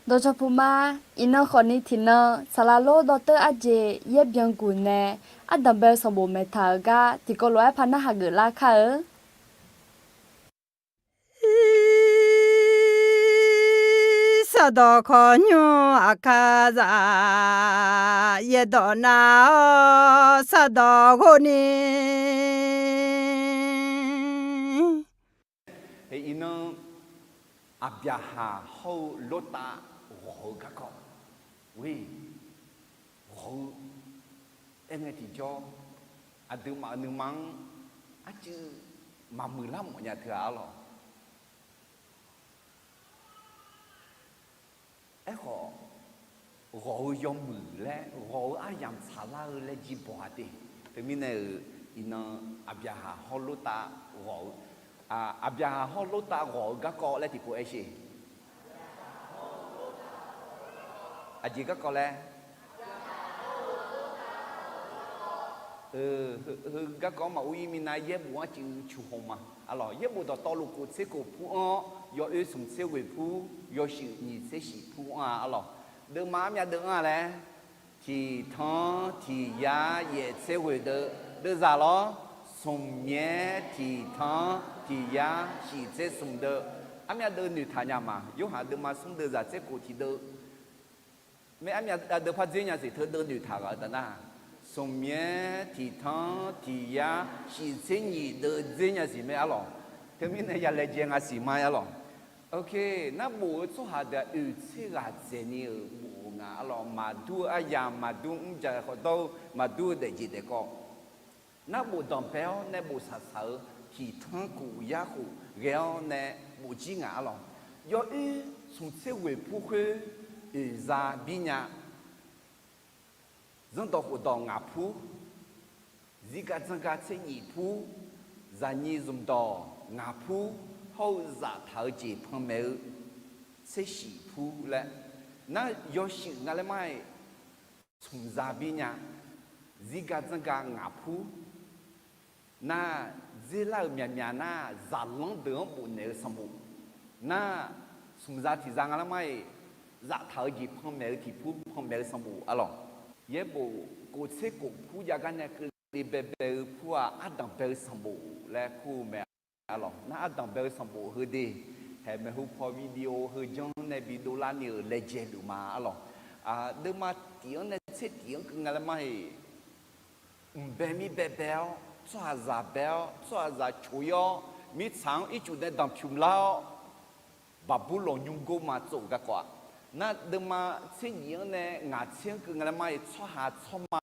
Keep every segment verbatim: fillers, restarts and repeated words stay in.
Dawqcawq puq ma. Iqnan khawfni tiqnan saqlaq lor dawrteur arjeq yaer byanguq nae ardanq bae-eu sanqbof maeqtaq-euq gar tiqkawv lof-aer par narhaq geuflar kar-eu. Irsaq dawq khawqnymr aqkar zaq, yaerdawq nar-awr saqdawq ghov ni. Iqnan Aqbyaqhaq hawr-eu Lortav ghawq-eu garkawv, ghawq-eu aer ngae tiqjawr, aqduimaf-euq nuima-anr arcuiv maqmuiq lar mawf nya teu-a arlawq. Aerkhawf, ghawq-eu yawmuiq laer ghawq-eu aryamq tsaqlar-eu laer jir bawq-a te. Teumirnae-euq iqnan Aqbyaqhaq hawr Lortav ghawq-eu, Aqbyaqhaq hawr Lortav ghawq-eu garkawv laer tiqpov aer sher. Aqjeq garkawv laer, heu garkawv-anr maqur-ir minav yaerbof-anr cuiv cuqhaw ma. Arlawq, yaerbof dawqtawvluf kof tser kof pur-anr, yawoer smq tser ghoeq pur, yawshuif nyiq tser shif pur-anr-a arlawq. Deuvma armyav deuv-anr-a laer, tiq tanr tiq yar yaef tser ghoeq deuv, deuvzaq lawr, smq myaer tiq tanr tiq yar shif tser smq deuv, armyav deuv noeqtaq nya ma. Yorhaq deuvma smr deuvzaq tser kof tiq deuv. Mae armyav deuv par dzer nya siq, teu deuv noeqtaq ghaq-eu taf nar, smq myaer tiq tanr tiq yar shif tser nyiq deuv dzer nya siq mae arlawq. Teumirnae ya laejae nga siq ma arlawq. Ok, nar bof-eu tsawrhaq deuq-aq oeq tser ghaq dzaeqni-euq bof-eu nga arlawq. Maqdur-eu aryamq, maqdur mrjaq khawf dawr-eu, maqdur-eu daefjeq daefkawv, nar bof danqbae-awr nae bof saqsaq-eu tiq tanr khof yar khof ghae-awr nae bof jir ngaq arlawq. Yawoer smq tser ghoeq pur khoer oeq za bir nya. Zanrdawq khofdawq ngaq pur, zirgar dzanrgar tser nyif pur, zaqnyiq zmqdawq ngaq pur, hawr-eu zaftaq-eu jeq panmaeq-eu tser shif pur laer, nar yawshuif nga laer mar-iq smq za bir nya, zirgar dzanrgar ngaq pur, nar dzerlar-euq myaqmyaq nar zaqlanr deuq-anr bofnaeq-eu sanqbof, nar smq za tiq za nga laer mar-iq zaftaq-eu jeq panmaeq-eu tiq pur, panmaeq-eu sanqbof arlawq. Yaerbof kof tser kof pur jav gar nae keuvle baebae-eu pur-aq, ardanq bae-eu sanqbof laer kur-eu mae arlawq. Nar ardanq bae-eu sanqbof heudeuq, haeq maeqhu paw video heu janr nae bi dovlar ni-euq laejae luf ma arlawq. Deuvma tif-anr nae tser tif-anr keuv nga laer mar-iq, mqbae mir baebae-awr, tsawrhaqzaq bae-awr, tsawrhaqzaq coq-ir-awr, mirtsaq-anr ircuf nae danqpyuq lar-awr, Baqburlawq nymrgor ma tsov-euq garkawv-aq, nar deuvma tser nyif-anr nae ngaq tser-anr keuv nga laer mar-iq, tsawrhaq tsawrma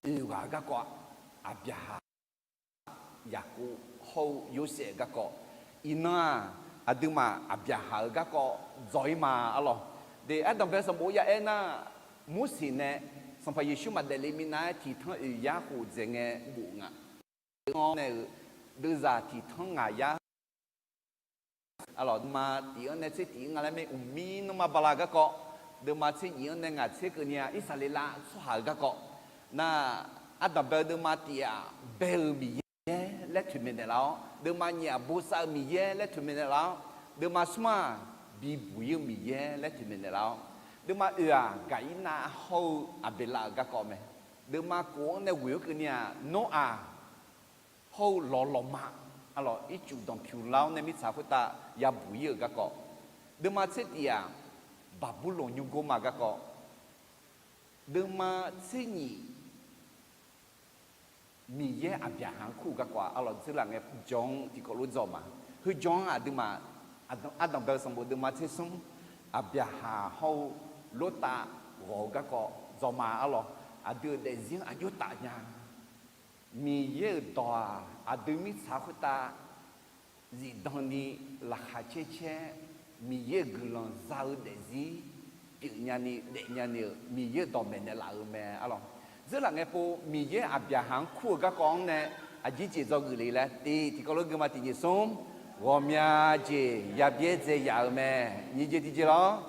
oeq ghaq-eu garkawv-aq, Aqbyaqhaq, Yaqkov hawr-eu Yorsaev-euq garkawv, iqnan-aq, aqduimaf Aqbyaqhaq-euq garkawv dzaw-ir ma arlawq. De, ardanq bae sanqbof ya aer nar, Morseq nae Sanqpaq Yeqsur maqdaef le minav-aer tiq tanr oeq yar khof dzaeq ngae bof nga. Anr nae-euq deuvzaq tiq tanr ngaq yar arlawq. Deuvma tif-anr nae tser tif-ir nga laer mae, mqmir nanrma bala-eu garkawv, deuvma tser nyif-anr nae ngaq tser keuvni-a Irsaqleqlav tsawrhaq-euq garkawv, nar ardanq bae-eu deuvma tif-aq, bae-euq Miqyaer laer toeqmaeq naeqlaf-awr, deuvma nyiq-aq, bosav-eu Miqyaer laer toeqmaeq naeqlaf-awr, deuvma smr-aq, bibuq-ir-eu Miqyaer laer toeqmaeq naeqlaf-awr, deuvma oeq-aq, Gaqirnav hawr-eu Aqbeqlav-euq garkawv mae. Deuvma kof-anr nae ghoeq-anr keuvni-aq, Noraq hawr-eu lawqlawqma arlawq, ircuf danqpyuq lar-awr nae mirtsaq khoertav yabuq-ir-euq garkawv. Deuvma tser tif-aq, Baqburlawq nymrgor ma garkawv. Deuvma tser nyif, Miqyaer Aqbyaqhaq-anr kur-eu garkawv-aq, arlawq, dzeurlaf ngae jawr-anr tiqkawv lof dzaw ma. Heu jawr-anr aqduimaf ardanq bae-eu sanqbof deuvma tser smr, Aqbyaqhaq hawr-eu Lortav ghawq-eu garkawv dzaw ma arlawq. Aqdui-euq daefzir-anr aqjox taf nya. Miqyaer-euq dawq-aq, aqdui mirtsaq khoertav zifdan ni laqkhaq caer caer, Miqyaer-euq guiqlanq za-eu daefzir pyeuf nyani daef nyani-euq Miqyaer-euq dawqmaeq naeqlaf-euq mae arlawq. Dzeurlaf ngae pov Miqyaer Aqbyaqhaq-anr kur-eu garkawv-anr nae aqjeq jeq dzawgeuf le laer tiq tiqkawv lof gui ma. Tiq jeq smr, ghawqmya jeq yabyaer dzae yaf-euq mae. Nyiq jeq tiqjeq lawr,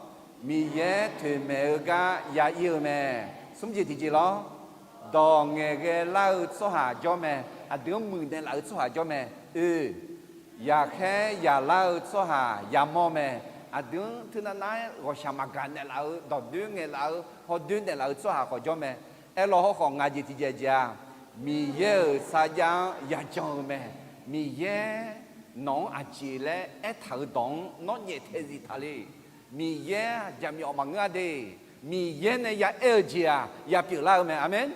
Miqyaer toeqmaeq-eu gar ya ir-eu mae. Smr jeq tiqjeq lawr, dawq ngaeqghae lar-eu tsawrhaq jawr mae. Aqdui-anr muiqdzaeq laf-eu tsawrhaq jawr mae. Oe, yaqkhaer yaqlar-eu tsawrhaq yamawr mae. Aqdui-anr teunav nav-aer ghawqshaq maqgaq naeqlaf-eu, dawqdoer ngaeqlaf-eu, hawdoer naeqlaf-eu tsawrhaq khawf jawr mae. Aerlaw hawrkhawf, ngaq jeq tiqjeq jeq-aq, Miqyaer-euq sarjax-anr yajan-eu mae. Miqyaer nawq-anr aqjeq laer aertaq-euq dawq-anr nawr nyaeftaeq zif taq le. Miqyaer-aq jaqmyawf maqngeur-a de. Miqyaer nae yaaer-eu jeq-aq yapyeuf lar-eu mae. Aqmeq.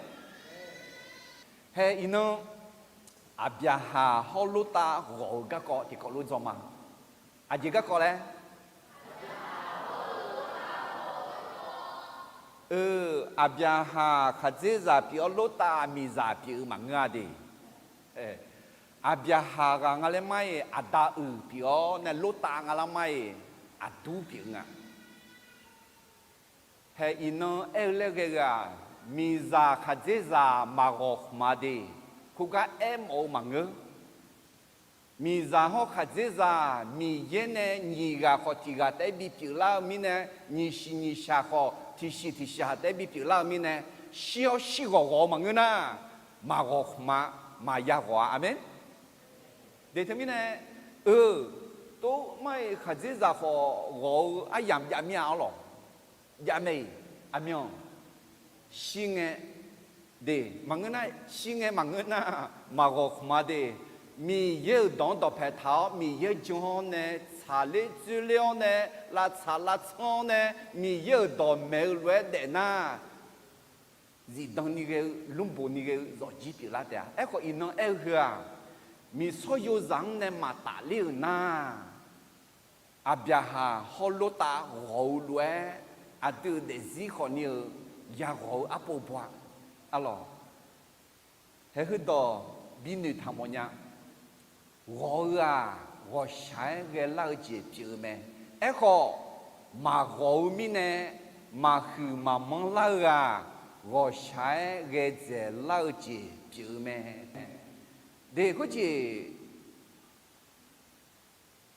Hae iqnan, Aqbyaqhaq hawr Lortav ghawq-eu garkawv tiqkawv lof dzaw ma. Aqjeq garkawv laer, eu, Aqbyaqhaq khaqdzerzaq pyeuf-awr Lortav miqzaq pyeuf-eu maqngeur-a de. Aqbyaqhaq ghaq nga laer mar-iq aqda uiq pyeuf-awr nae Lortav nga laer mar-iq aqdur pyeuf-eu nga. Hae iqnan aer-eu laer ghae-eu-aq, miqzaq khaqdzerzaq maqghawq khmq-a de. Khoergar aermawf-eu maqngeur. Miqzaq hawr khaqdzerzaq Miqyaer nae nyiq ghaq khawf tiq ghaq taef-aer bipyeuf lar-eu mirnae, nyiq siq nyiq shaq khawf tiq siq tiq shaq taef-aer bipyeuf lar-eu mirnae, shir-awr shir ghawq ghawq-eu maqngeur nar, maqghawq khmq-a, maqya ghawq-a. Aqmeq. De teumirnae, eu, tov mar-iq khaqdzerzaq khawf ghawq-eu aryamq jav mir-a arlawq. Jav mae-iq, aqmyanq, shir ngae, de, maqngeur nar, shir ngae maqngeur nar, maqghawq khmq-a de. Miqyaer-euq dawq-anr dawqpae taq-awr Miqyaer jan-awr nae tsaqler dzoerler-awr nae, lavtsaq lavtsanr-awr nae, Miqyaer-euq dawq maeq-eu lof-aer daef nar, zifdan ni ghae-eu lmrboq ni ghae-eu zawqjir pyeuflar taef-a. Aerkhawf iqnan aer-eu heu-aq, miqsawr yozaq-anr nae maqtafler-euq nar, Aqbyaqhaq hawr Lortav ghawq-eu lof-aer aqdui-euq daefzir khawf ni-eu yaghawq-eu arpov baw-a. Arlawq, hae heudawq binoeq taq mawf nya. Ghawq-eu-aq, ghawqshaq-aer ghaelar-eu jeq pyeuf-eu mae. Aerkhawf, maqghawq-eu mirnae maqhuiq maqmanr lar-eu-aq, ghawqshaq-aer ghae dzaeqlar-eu jeq pyeuf-eu mae. De khoerjeq,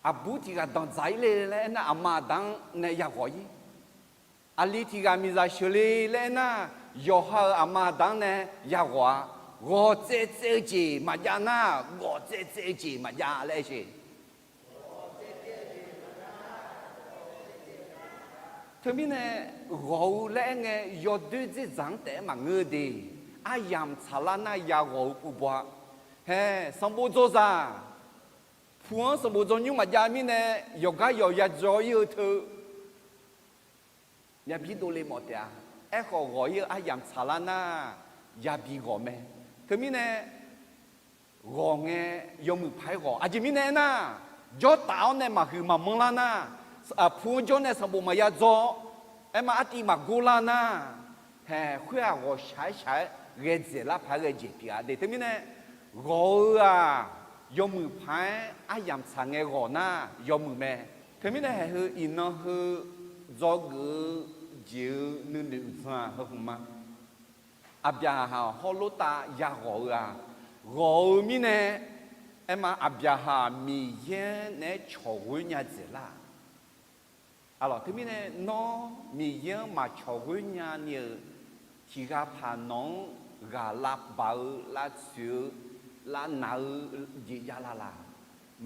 aqbur tiq ghaq danqdzaq-ir le laer aernar, aqma aqda-anr nae yaghawq-ir. Aqli tiq ghaq miqzaq sheuqle laer aernar, yawqha-euq aqma aqda-anr nae yaghawq-a. Ghawq tsaev tsaev-eu jeq maqjav nar, ghawq tsaev tsaev-eu jeq maqjav laer aer sheq. Teumirnae, ghawq-eu laer aer ngae, yawdoer dzerdzaq-anr taef-aer maqngeur-eu de. Aryamq tsaqlar nar yaghawq-eu pov baw-a. Hae, sanqbof dzaw zaq, pu-anr sanqbof dzaw nymr maqjav mirnae, yawqgar yawq ya dzaw-ir-eu teu, yabi dovle mawf taef-a. Aerkhawf, ghawq-ir-eu aryamq tsaqlar nar, yabi ghawq mae. Teumirnae, ghawq ngae, yawmuiq paq-aer ghawq. Aqjeq mirnae aernar, jawrtaf-awr nae maqhuiq maqmanr lar nar, aqpu-anr jawr nae sanqbof maqya dzaw, aerma artiv maqgor lar nar, hae, khoer-aq, ghawqshaq-aer shaq-aer ghae dzaeqlar paq-aer ghae jeq pyeuf-a de. Teumirnae, ghawq-eu-aq, yawmuiq paq-aer aryamq tsaq ngae ghawq nar, yawmuiq mae. Teumirnae, haeq heu iqnan heu dzawgeuf-eu jeq-eu nuinoeq uqdzan-aq heu hmq ma. Aqbyaqhaq hawr Lortav yaghawq-eu-aq, ghawq-eu mirnae, aerma Aqbyaqhaq Miqyaer naeq-aer cawq ghoer nya dzaeqlar-a. Arlawq, teumirnae nawr Miqyaer-anr maqcawq ghoer nya ni-euq tiq ghaq paq nawq-anr ghaq lavbaq-eu, lavtsoeq-eu, lavnaq-eu jeq jav la laq?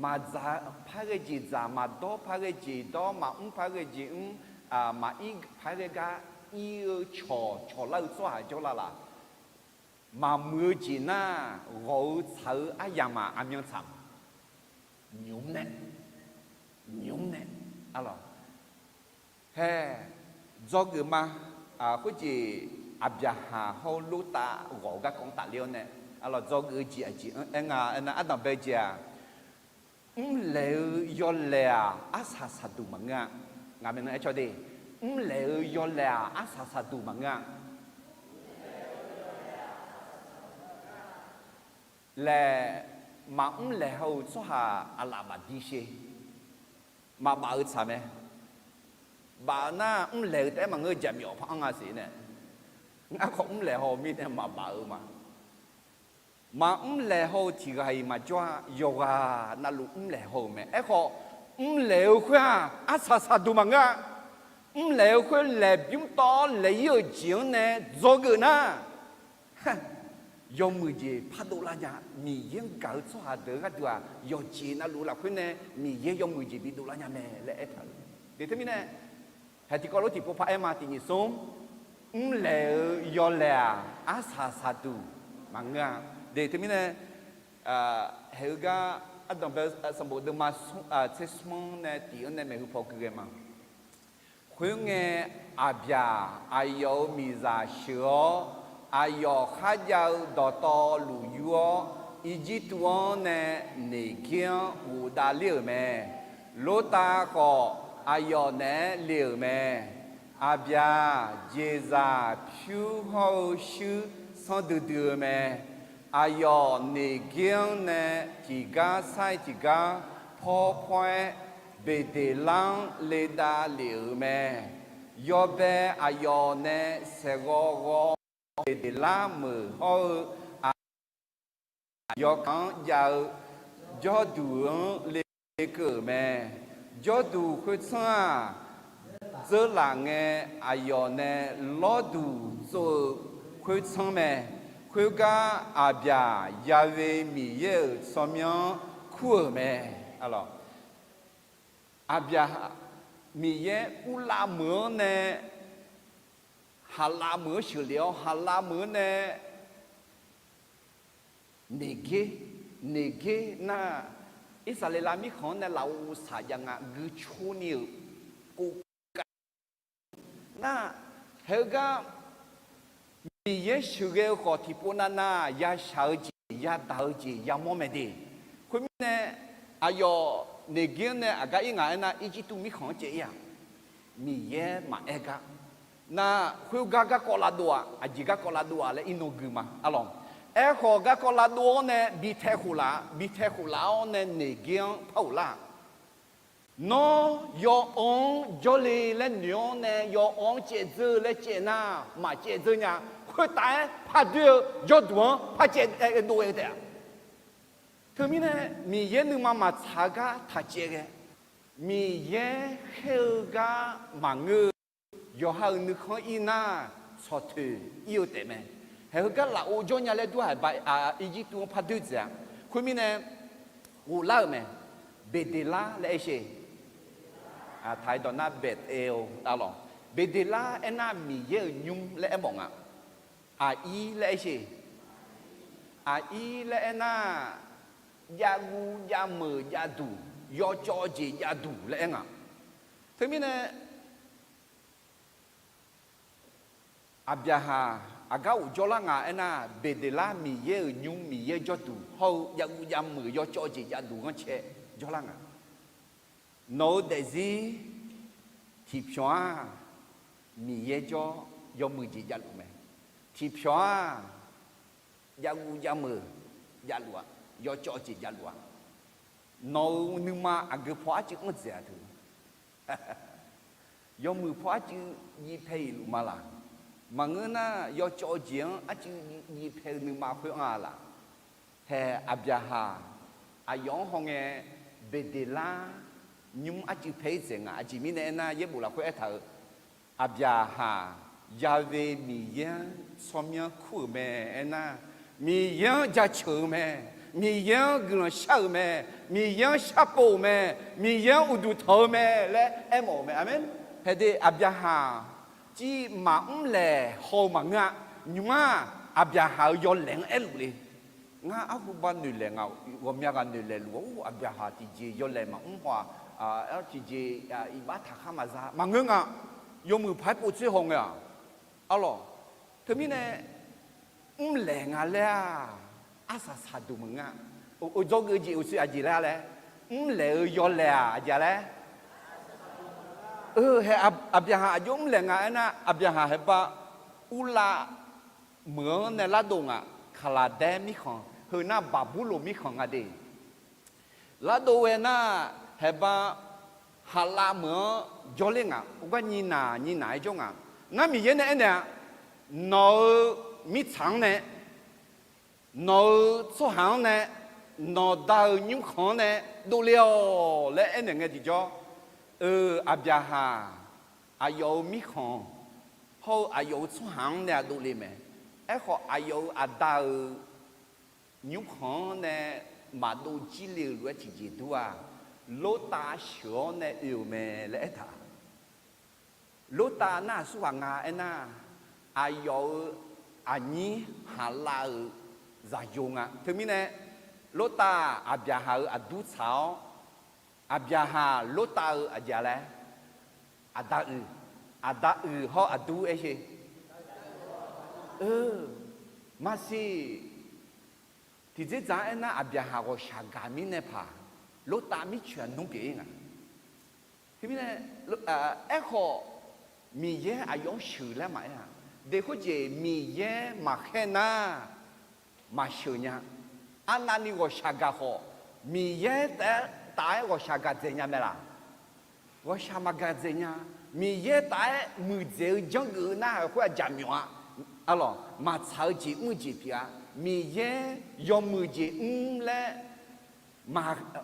Maqdzaq paq-aer ghae jeq dzaq, maqdawr paq-aer ghae jeq dawr, maqmr paq-aer ghae jeq mr, maqir paq-aer ghae gar ir-eu cawq cawqlar-eu tsawrhaq jawr la laq? Maqmuiq-eu jeq nar, ghawq-eu tsaq-eu aryamq-aq aqmyan tsaq ma. Nymq mr nae, nymq mr nae, arlawq, hae, dzawgeuf ma. Khoerjeq, Aqbyaqhaq hawr-eu Lortav ghawq-eu garkawv-anr tafler-awr nae, arlawq, dzawgeuf-eu jeq aqjeq aer nga aernar, ardanq bae jeq-aq, mrlaeq-eu yawlaeq-aq arsaq saqduq maqngeur-a. Ngaq maeqnan aer cawq de, mrlaeq-eu yawlaeq-aq arsaq saqduq maqngeur-a laer, maqmr laeq haw-euq tsawrhaq aqlaf maqdir sher. Maqbaf-eu tsaq mae. Baf nar mrlaeq-eu taef-aer maqngeur, jaqmyawf par-anr nga siq nae. Ngar khawf mrlaeq haw-eu mirnae maqbaf-eu ma. Maqmr laeq haw-eu tiq ghaq-iq maqjawr-a. Yawqghaq navluf mrlaeq haw-euq mae. Aerkhawf, mrlaeq-eu khoer-aq arsaq saqduq maqngeur-a. Mrlaeq-eu khoer laeqbymr tawv-awr laeq-ir-euq jeq-anr nae dzawgeuf nar, yawmuiq jeq pardov lar nya. Miqyaer-anr gaq-eu tsawrhaq deuq-eu gharduq-aq, yawqjeq navluf lafkhoer nae Miqyaer yawmuiq jeq bidov lar nya mae laer aertaq-euq. De teumirnae, haeq tiqkawv lof tiqpov paq-aer ma, tiq nyiq smr, mrlaeq-eu yawlaeq-aq, arsaq saqduq maqngeur-a. De teumirnae, haeq-eu gar ardanqbae sanqbof deuvma tser smr-anr nae tiq-anr nae maeqhu paw gui ghae ma. Khoerngae, aqbyaq aqyawf-euq miqzaq sheuq-awr, aqyawf kharjav-eu dawqtawvluf yur-awr, Irjirtuv-anr nae Neqgir-anr ghofdav ler-euq mae. Lortav khawf, aqyawf naeq-aer le-euq mae. Aqbyaq jeqzaq pyur hawr-eu shuir sanrdui dui-eu mae. Aqyawf Neqgir-anr nae tiqgar sar-iq tiqgar pawr pawr-aer, Beqdeqlar-anr ledav lef-euq mae. Yawbae aqyawf nae saeqghawv ghawv-awr, Beqdeqlar meuq hawr-eu aqyawf yawkaq-anr jav-eu jawrduq-anr le keuv-euq mae. Jawrduq khoertsanr-aq, dzeurlaf ngae, aqyawf nae lawrduq tsov-eu khoertsanr mae. Khoergar, Aqbyaq Ya'we Miqyaer-euq tsawrmyanr-anr kur-euq mae. Aqbyaq Miqyaer uvlav meuq-anr nae, haqlav meuq-anr sheuqlef-awr, haqlav meuq-anr nae Neqgir, Neqgir nar, Irsaqleqlav mirkhanq-anr nae lafov saq jav nga, gui cor ni-euq kov kav nar, haeq-eu gar Miqyaer sheuqghae-eu khawf tiqpov navnav yashaq-eu jeq, yadaq-eu jeq yamawr mae de. Khoermirnae, aqyawf Neqgir-anr nae aqgar ir ngaq aernar, Irjirtuv mirkhanq-anr caev ir-aq, Miqyaer maqaer gar. Nar, khoergar garkawv lavdov-aq, aqjeq garkawv lavdov-aq laer iqnan gui ma. Arlawq, aerkhawf garkawv lavdov-awr nae bi tae khof laf, bi tae khof laf-awr nae Neqgir-anr par ghoflar-aq, Nawr yawawv-anr jawrle laer noeq-awr nae yawawv-anr caevdzeur laer caev nar, maqcaevdzeur nya. Khoertav-aer pardoer-eu jawrduq-anr par caev dov-eu taef-a. Teumirnae, Miqyaer nuima maqtsaq-eu gar taq caev ghae, Miqyaer khaer-eu gar maqngeur-eu, yawqha-euq nuikhanr ir nar, tsawqtoeq ir-eu taefmae. Haeq heugar lafov jawr nya laer dur-aq, Irjirtuv-anr pardoer dzaeq-a. Khoermirnae, ghoflar-euq mae. Beqdeqlar laer aer sher. Taq-aer dawq nar Baeq-eu, arlawq, Beqdeqlar aernar Miqyaer-euq nymr laer aermawf nga. Aqir laer aer sher. Aqir laer aernar, javguv javmeuq javduq, yawcawv jeq javduq laer aer nga. Teumirnae, Aqbyaqhaq aqgar of jawrlar nga aernar, Beqdeqlar Miqyaer-euq nymr, Miqyaer jawrduq hawr-eu javguv javmeuq yawcawv jeq javduq ghanrcae jawrlar nga. Nawq-eu daefzir tiqpyawq-aq, Miqyaer jawr yawmuiq jeq javluf mae. Tiqpyawq-aq, javguv javmeuq javluf-aq, yawcawv jeq javluf-aq, nawq-euq nuima aqgeu paw arcuiv anr dzaeq-a teu. Yawmuiq paw arcuiv jiv pae-iq luf ma laq? Maqngeur nar, yawcawv jeq-anr arcuiv jiv pae-eu nuima khoer anr-a laq? Haeq Aqbyaqhaq aqyawf-anr hawngae Beqdeqlar nymr arcuiv pae-ir dzaeq nga. Aqjeq mirnae aernar, yaerbof lafkhoer aertaq-euq, Aqbyaqhaq Ya'we Miqyaer-anr tsawrmyanr kur-euq mae aernar, Miqyaer-anr jaceuq-eu mae, Miqyaer-anr guiqlanq shar-euq mae, Miqyaer-anr sharpov-euq mae, Miqyaer-anr uqduq tanq-eu mae laer aermawf-euq mae. Aqmeq. Haeq de Aqbyaqhaq civ maqmr laeq haw-eu maqngeur-a. Nymr-aq, Aqbyaqhaq-euq yawlaeq-anr aerluf le. Ngar arhu ba noeqlaeq nga, ghawqmya ghaq noeqlaeq luf-awr, Aqbyaqhaq tiqjeq yawlaeq maqmr haw-aq, tiqjeq iqbax taqkhar maqza maqngeur nga. Yawmuiq paq-aer povtsoer haw ngae-aq, arlawq. Teumirnae, mrlaeq nga laer-aq, arsaq saqduq maqngeur-a. Dzawgeuf jeq uqshoe aqjeq laer-a laer, mrlaeq-eu yawlaeq-aq aqjeq-a laer. Haeq Aqbyaqhaq aqjox mrlaeq nga aernar, Aqbyaqhaq haeq ba Urlav meuq-anr nae lardov ngaq. Kaqlaqdaer mirkhanq, heu nar Baqburloq mirkhanq nga de. Lardov ghae nar, haeq ba Haqlav meuq-anr jawrler ngaq. Khoergar nyiq naq nyiq naq-aer jawr ngaq. Nar Miqyaer nae aernaeq-a, nawq-euq mirtsaq-anr nae, nawq-euq tsawrhaq-anr nae, nawqda-euq nymrkhanq-anr nae dovle-awq laer aernaeq ngae tiqjawr, eu, Aqbyaqhaq aqyawf-euq mirkhanq hawr-eu aqyawf-euq tsawrhaq-anr nae aqdov le mae. Aerkhawf, aqyawf-euq aqda-euq nymrkhanq-anr nae maqdov jir le-euq lof-aer tiqjeq dur-aq, Lortav sheuq-awr nae oe-euq mae laer aertaq. Lortav nar aqsurghaq nga aernar, aqyawf-euq aqnyir haq lav-euq zaqyo nga. Teumirnae, Lortav-aq, Aqbyaqhaq-euq aqdur tsaq-awr, Aqbyaqhaq Lortav-euq aqjeq laer, aqda uiq, aqda uiq hawr aqdur aer sher. Eu, maqsiq. Tiqdzerdzaq-anr aernar, Aqbyaqhaq ghawqshaq gaq mirnae paq, Lortav mircoeq aqnmr pyeuf-ir nga. Teumirnae, aerkhawf, Miqyaer aqyawf-anr sheuq laer maqaer-a. Deq khoerjeq Miqyaer maqkhaer nar, maqsheuq nya. Arnavni ghawqshaq gaq khawf, Miqyaer taef-aer ghawqshaq gaq dzaeq nya mae laq? Ghawqshaq maqgaq dzaeq nya. Miqyaer taef-aer muiqdzaeq-eu janrgeuf-eu nar, khoer-aq jaqmyawf-a. Arlawq, maqtsaq-eu jeq mr-eu jeq pyeuf-a. Miqyaer yawmuiq jeq mr laer,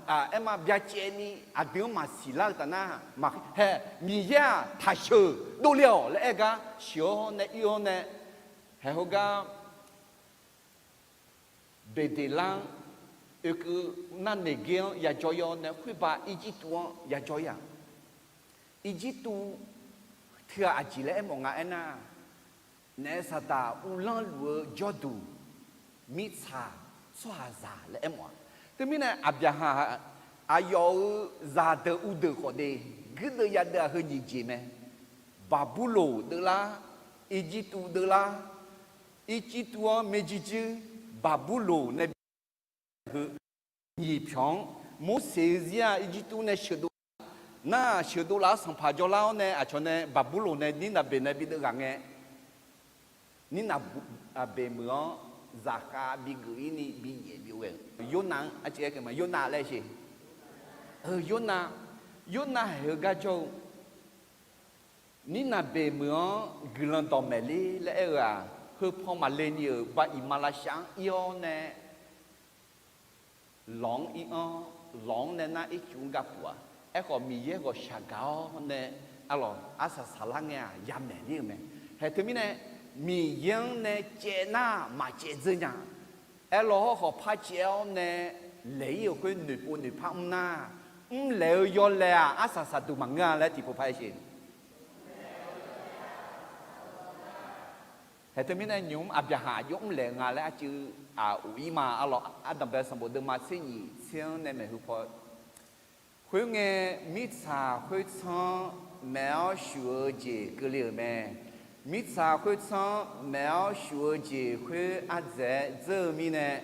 aer ma byacaevni aqdui-anr maqsiq lar-eu taf nar, maqhae, Miqyaer-aq taqsheuq dovle-awq laer aer gar sheuq-awr nae ir-awr nae, haeq heugar Beqdeqlar-anr oekeuv nar, Neqger-anr yajawr-ir-awr nae, khoerba Irjirtuv-anr yajawr-ir-aq. Irjirtuv teughaq aqjeq laer aermawf nga aernar, naef saqdaq uvlanr luf-eu jawrduq, mirtsaq tsawrhaqzaq laer aermawf-a. Teumirnae Aqbyaqhaq aqyawf-euq zaqdeuq uvdeuq khawf de, guirdeuv yadeuv-aq heu nyiq jeq mae. Baqburloq deuvlar, Irjirtuv deuvlar, Irjirtuv-anr maerjuir juir, Baqburloq nae bi heu nyiq pyawq-anr, Morseq-eu zir-aq Irjirtuv nae sheuqdov nar, sheuqdov laf-awr sanqpaq jawrlar-awr nae aqcawq nae Baqburloq nae Nirnaqbeq nae bi deuv ghaq ngae, Nirnaqbeq meuq-anr zaqkhav bigeuf-ir ni bi nyaef byov ghae-euq. Yornav-anr arciv aer keuv ma, Yornav laer sher. Yornav, Yornav haeq-eu gar jawr-eu Nirnaqbeq meuq-anr guiqlanq dawqmaeq ler laer aer-eu-aq, heupaw maqle ni-euq ba iqmalavshav-anr ir-awr nae, lawq-anr ir-anr, lawq-anr nae nar ircuf-anr gar puq-a. Aerkhawf Miqyaer ghawqshaq gaq-awr nae, arlawq arsaq saqlar ngae-aq yamaeq ler-eu mae. Haeq teumirnae, Miqyaer-anr nae caev nar maqcaev dzeur nya. Aerlawq hawrkhawf par caev-awr nae laeq-ir-euq khoer noeqpov noeqpar mr nar, mrlaeq-eu yawlaeq-aq arsaq saqduq maqngeur-a laer tiqpov par aer sher. Haeq teumirnae nymq-mr Aqbyaqhaq aqjox mrlaeq nga laer arcuiv-aq of-ir ma. Arlawq ardanqbae sanqbof deuvma tser nyiq tser-anr nae maeqhu paw. Khoerngae, mirtsaq khoertsanr-anr maeq-awr shuf-eu jeq keuvle-euq mae. Mirtsaq khoertsanr-anr maeq-awr shuf-eu jeq khoer ardzaeq-aer dzeur-eu mirnae,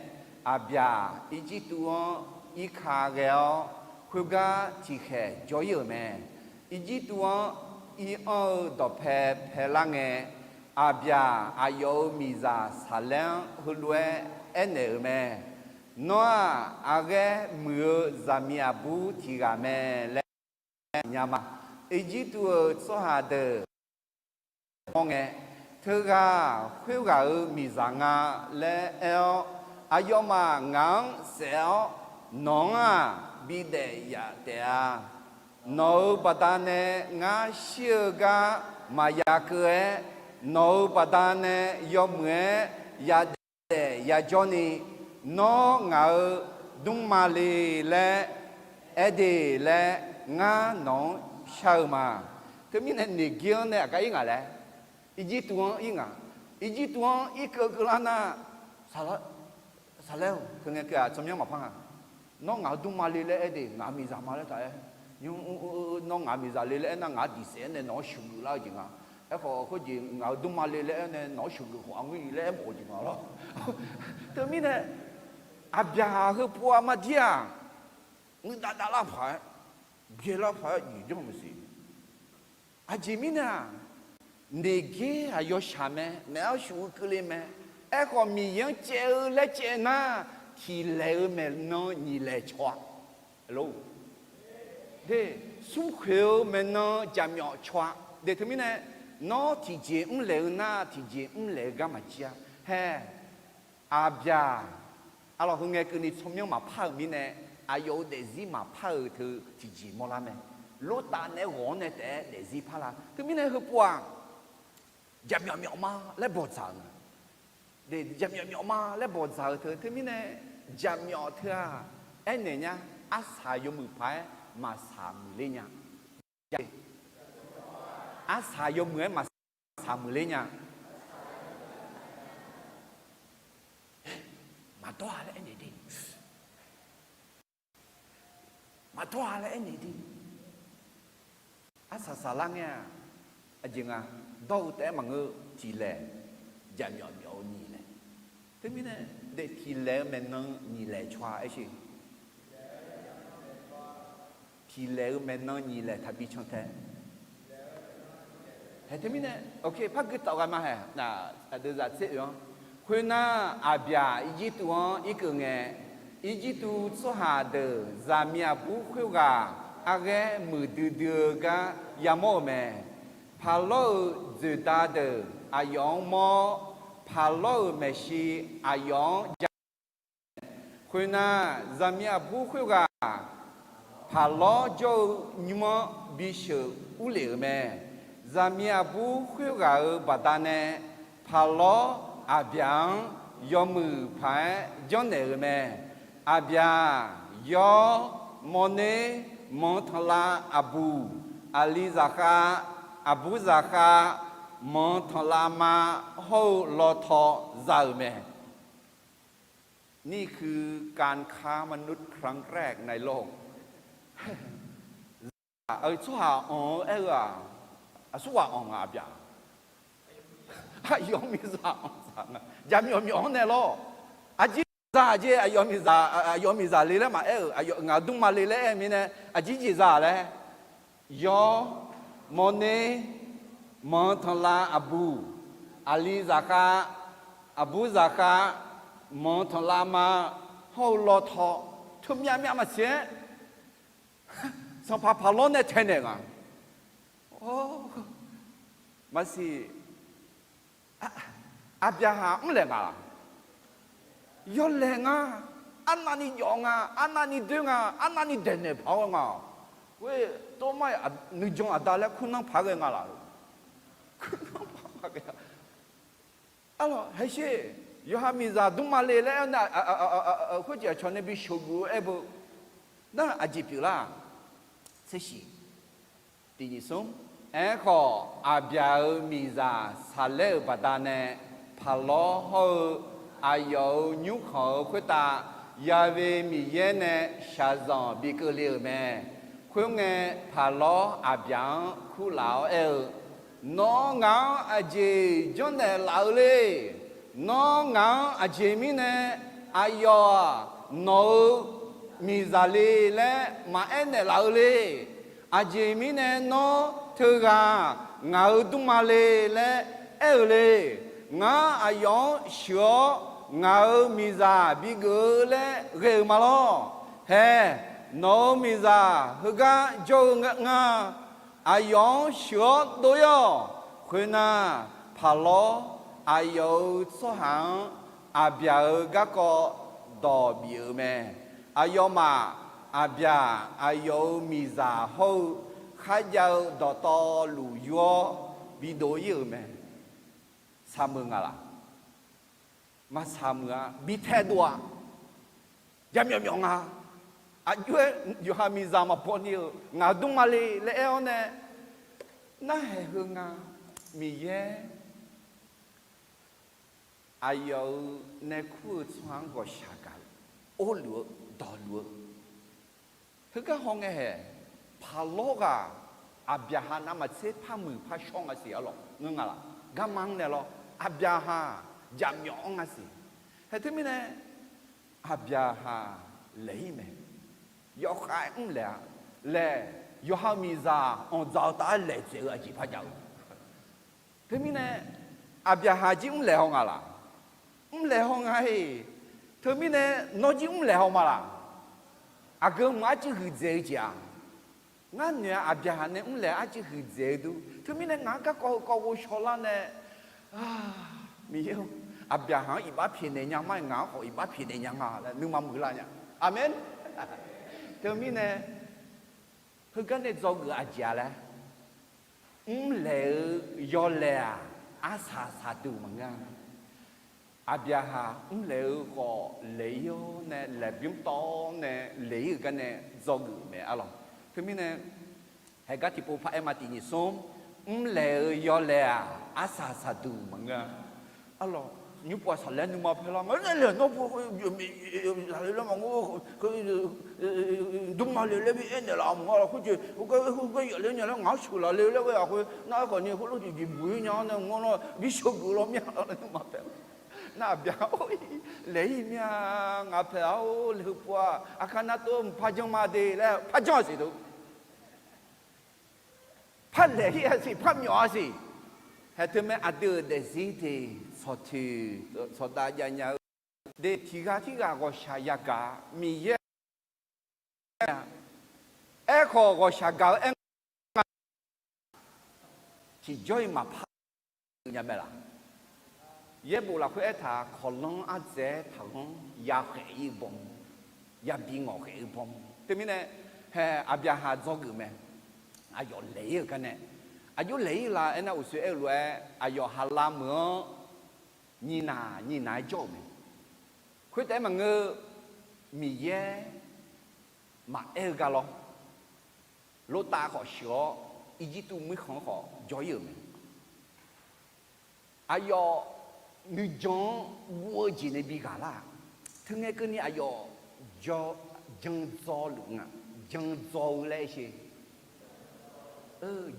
Aqbyaq Irjirtuv-anr irka ghae-awr, khoergar tiqkhaeq jawr-ir-euq mae. Irjirtuv-anr ir-anr-eu dawqpae paelar ngae, Aqbyaq aqyawf-euq miqzaq Saqlaer-anr heulof-aer aernaeq-euq mae. Nawr-aq, aqghaer muiq-eu zaqmiq aqbur tiq ghaq mae laer siqnya ma. Irjirtuv-euq tsawrhaq deuq mawr ngae, teughaq khoerghaq-euq miqzaq nga laer aer-awr, aqyawfmaf ngaq-anr saef-awr, nawq-anr-aq bidaef yaf taef-a. Nawq-euq baqdanae ngar shir-eu gar maqya keuv-aer, nawq-euq baqdanae yawmuiq-aer yadaef yajawr ni, nawr ngaq-euq dmrma le laer aer de laer ngar nawq-anr shar-eu ma. Teumirnae Neqgir-anr nae aqgar ir ngaq laer, Irjirtuv-anr ir ngaq. Irjirtuv-anr irkeuv keuvlar nar, Saqlaer-or, heu ngae keuv-aq tsawrmyanr maqpar nga. Nawr ngaq-euq dmrma le laer aer de, ngaq-euq miqzaq ma laer taq aer. Nawr ngaq-euq miqzaq le laer aernar, ngaq-anr diqsaef-aer nae nawq-anr sheuqgeuf lar-eu jeq nga. Aerkhawf khoerjeq ngaq-euq dmrma le laer aer nae nawq-anr sheuqgeuf khawf aqngeur-iq laer aermawf-eu jeq nga lawr. Teumirnae, Aqbyaqhaq heupov-a mardir-aq, ngeur dav dav lar paq-aer, byaelar paq-aer jeq janr maqsiq. Aqjeq mirnae-aq, Neqgir-aq yawshaq mae, maeq-awr shuf-eu keuvle mae. Aerkhawf Miqyaer-anr caev-eu laer caev nar, tiq laeq-eu maeqnan nyiq laeq caw-a. Smrkhoeq-eu maeqnan jaqmyawf caw-a. De teumirnae, nawr tiqjeq mrlaeq-eu nar, tiqjeq mrlaeq-eu gar maqjir-a. Hae, Aqbyaq, arlawq heu ngae keuvni tsawrmyanr maqpar-euq mirnae, aqyawf-euq daefzir maqpar-euq teu tiqjeq mawrlar mae. Lortav naeq-aer ghawq-anr nae taef-aer daefzir parlar. Teumirnae heupov-aq, jaqmyawf myawf ma laer bawqdzaq-euq nga. Jaqmyawf myawf ma laer bawqdzaq-euq teu teumirnae, jaqmyawf teu-aq, aernaeq nya, arsaq yawmuiq paq-aer maqsaq muiqler nya. Arsaq yawmuiq-aer maqsaq muiq ler nya. Maqdawr-a laer aernaeq de. Maqdawr-a laer aernaeq de. Arsaq saqlar ngae-aq, aqjeq nga, dawr-eu taef-aer maqngeur, tiqlaeq, jaqmyawf myawf-eu nyiq laeq. Teumirnae, daef tiqlaeq-eu maeqnan nyiq laeq caw-a aer sher. Tiqlaeq-eu maeqnan nyiq laeq taqbi can tae. Hae teumirnae, ok, par gui tawf ghae ma hae, aqdui zaq tser oe-anr. Khoernar, Aqbyaq Irjirtuv-anr irkeuv ngae, Irjirtuv tsawrhaq deuq zaqmiq aqbur khoerghaq arghaer muiqdui dui-eu gar yamawr-euq mae. Paqlawr-euq dzoeqda deuq aqyawf-anr mawr, paqlawr-euq maeqshi aqyawf-anr ja Khoernar, zaqmiq aqbur khoerghaq paqlawr jawr-eu nymr-anr bisheuq urlef-euq mae. Zaqmiq aqbur khoerghaq-euq baqdanae paqlawr Aqbyaq-anr yawmuiq paq-aer janrnaeq-euq mae. Aqbyaq, yawr, mawrner, manq tanqlav aqbuq, aqli zaqkhav, aqbur zaqkhav, manq tanqlav ma hawr-eu lawtaw za-euq mae. นี่คือการค้ามนุษย์ครั้งแรกในโลก Tsawrhaq anq-eu aer-eu-aq, aqsurghaq anq nga Aqbyaq. Aqyawf miqzaq anq dzaq nga. Jaqmyawf myawf-anr nae lawr. Aqjeq za aqjeq, aqyawf miqzaq, aqyawf miqzaq le laer maqaer-euq, ngaq dmrma le laer aer-eu mirnae, aqjeq jeq za laer. Yawr, mawrner, manq tanqlav aqbuq, aqli zaqkhav, aqbur zaqkhav, manq tanqlav ma hawr-eu lawtaw, teumyav myav maqsiq-aer, sanqpaq paqlawr nae taenaeq nga. Maqsiq, Aqbyaqhaq mrlaeq nga laq? Yawlaeq nga. Arnavni jawf nga, arnavni doer nga, arnavni daeqnaeq paq-awr nga. Khoer tov mar-iq nuijan aqda laer kurnan paq ghae nga laq? Kurnan paq ghae. Arlawq, haesher, yawqha miqzaq dmrma le laer aer-awr nae, khoerjeq aqcawq nae bi sheuqguf-eu aer beu. Nar aqjeq pyeuflar? Tsershiq, tiq nyiq smr. Aerkhawf, Aqbyaq-euq miqzaq saqlaer-euq baqdanae, paqlawr hawr-eu aqyawf-euq nymrkhanq-euq khoertav Ya've Miqyaer nae shaqzanq bi keuvle-euq mae. Khoerngae, paqlawr Aqbyaq-anr kurlaf-awr aer-eu, Nawr ngaq-anr aqjeq janrnaeq laf-eu le. Nawr ngaq-anr aqjeq mirnae aqyawf-aq nawq-euq miqzaq le laer maqaer naeqlaf-eu le. Aqjeq mirnae nawr teughaq ngaq-euq dmrma le laer aer-eu le. Ngar aqyawf-anr sheuq-awr ngaq-euq miqzaq bigeuf-eu laer ghae-euq ma lawr. Hae, nawq-euq miqzaq heugar jawr-eu nga. Aqyawf-anr sheuq-awr dov-ir-awq. Khoernar, paqlawr aqyawf-euq tsawrhaq-anr Aqbyaq-euq garkawv dawq bif-euq mae. Aqyawfmaf Aqbyaq aqyawf-euq miqzaq hawr-eu kharjav-eu dawqtawvluf yur-awr bidov-ir-euq mae. Saqmeuq nga laq? Maqsaq meuq-a, bi taedov-a. Jaqmyawf myawf nga. Aqjox-aer yawqha miqzaq maqbaw ni-euq ngaq dmrma le laer aer-awr nae, narhaq heu nga. Miqyaer aqyawf-euq nae kur-eu tsawrhaq-anr ghawqshaq gaq-eu, orluf-eu, dawqluf-eu, heugar hawngae haeq, paqlawr ghaq Aqbyaqhaq navmaqtser par muiq par shawr nga siq arlawq ngeur nga laq? Garma-anr nae lawr, Aqbyaqhaq jaqmyawf-anr nga siq. Hae teumirnae, Aqbyaqhaq laeq-ir mae. Yawkhav-aer mrlaeq-a laer, yawqha-euq miqzaq anqdzaq-eu taf-aer laeq dzaeq-eu aqjeq par jav-eu. Teumirnae, Aqbyaqhaq jir mrlaeq haw nga laq? Mrlaeq haw nga-iq. Teumirnae, nawr jir mrlaeq haw ma laq? Aqgeu mq arcuiv huiqdzaeq-eu jeq-aq, ngar noeq-a Aqbyaqhaq nae mrlaeq arcuiv huiqdzaeq-eu dur. Teumirnae ngaq-anr garkawv heukawv ghovshaw lar nae, Miqyaer-or, Aqbyaqhaq-anr iqbax pyaeqnaeq nya mar-aer ngaq-anr khawf iqbax pyaeqnaeq nya nga laer nuima muiqlar nya. Aqmeq. Teumirnae, heugar nae dzawgeuf-eu aqjeq-a laer, mrlaeq-eu yawlaeq-aq, arsaq saqduq maqngeur-a. Aqbyaqhaq mrlaeq-eu khawf laeq-ir-awr nae laeqbymr tawv-awr nae laeq-ir-euq gar nae dzawgeuf-euq mae arlawq. Teumirnae, haeqgar tiqpov paraer ma tiq nyiq smr. Mrlaeq-eu yawlaeq-aq, arsaq saqduq maqngeur-a. Arlawq, nymrpov-aq saqlaer nuima paerlar nga, nae laeq nawr pu, zaqle laer maqngeur, dmrma le laer bi aernaeq laf maqngeur laf khoerjeq, gar yaf ler nya laer ngaq-anr sheuqlaf le laer ghae-aq khoer nar, aerkhawf ni heulof tiqjeq buq-ir nya-anr nae maqngeur lar, bi sheuqgeuf law mir-a laer nuima paer. Nar aqbyaq, laeq-ir mir-a, ngaq paeq-ar-or, laeq heu pov-aq, aqkar nar tov mqpar janr ma de laer par janr-a siq deuq. Par laeq-ir-a siq, par myawf-a siq. Haeq teumae aqdui-euq daefzir de, sawqtoeq sawqdav jav nya-eu de, tiq ghaq tirghaq ghawqshaq yagaq-a, Miqyaer aerkhawf ghawqshaq gaq-eu aer nga, tiqjawr-iq maqpar nya mae laf. Yaerbof lafkhoer aertaq, kawqlanr ardzaeq-aer taqghanr, ya khaef-ir-eu baw, yabi ngawq khaef-eu baw. Teumirnae, hae, aqbyaqhaq dzawgeuf mae. Aqyawf laeq-ir-eu gar nae, aqjox laeq-ir la aernar, uqshoe aer-eu lof-aer aqyawf ha lavmeuq-anr nyiq naq nyiq naq-aer jawr-euq mae. Khoertaef-aer maqngeur, Miqyaer maqaer-eu gar lawr. Lortav khawf sheuq-awr, Irjirtuv muirkhanq-anr khawf jawr-ir-euq mae. Aqyawf nuijan-anr guv-eu jeq nae bi ghaq lar-aq, teungae keuvni aqyawf jan dzawluf nga, jan dzaw-eu laer aer sher.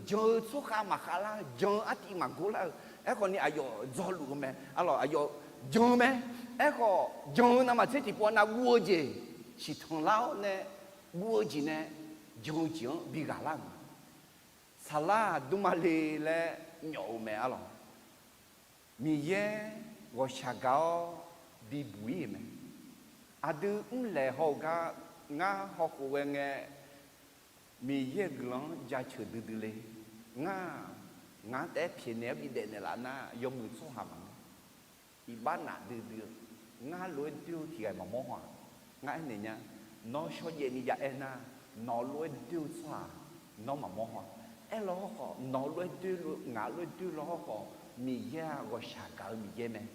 Jan-eu tsawrkhav maqkhav lar-eu, jan-eu artiv maqgor lar-eu, aerkhawf ni aqyawf dzawluf-eu mae. Arlawq, aqyawf jan-eu mae. Aerkhawf jan-eu navmaqtser tiqpov nav guv-eu jeq siqtanq lar-awr nae, guv-eu jeq nae jan-eu jeq-anr bi ghaq lar-euq ma. Saqlar-aq dmrma le laer myawf-eu mae. Arlawq, Miqyaer ghawqshaq gaq-awr bibuq-ir-euq mae. Aqdui mrlaeq haw-eu gar ngar hawkhof ghae ngae, Miqyaer-euq guiqlanq-anr jaceuq duidui le. Ngar, ngaq-anr taef-aer pyaeqnaeq-awr bidaef naeqlaf nar, yawmuiq tsawrhaq maqngeur. Iqbax naf duidui-eu, ngar lof-aer doer-eu tiq ghaq maqmawr haw-aq. Ngar aernaeq nya, nawr shawrjaev ni ya aer nar, nawq lof-aer doer-eu tsawrhaq nawr maqmawr haw-aq. Aerlaw hawrkhawf, nawq lof-aer doer, ngaq lof-aer doer law hawrkhawf, Miqyaer-aq ghawqshaq gaq-eu Miqyaer mae.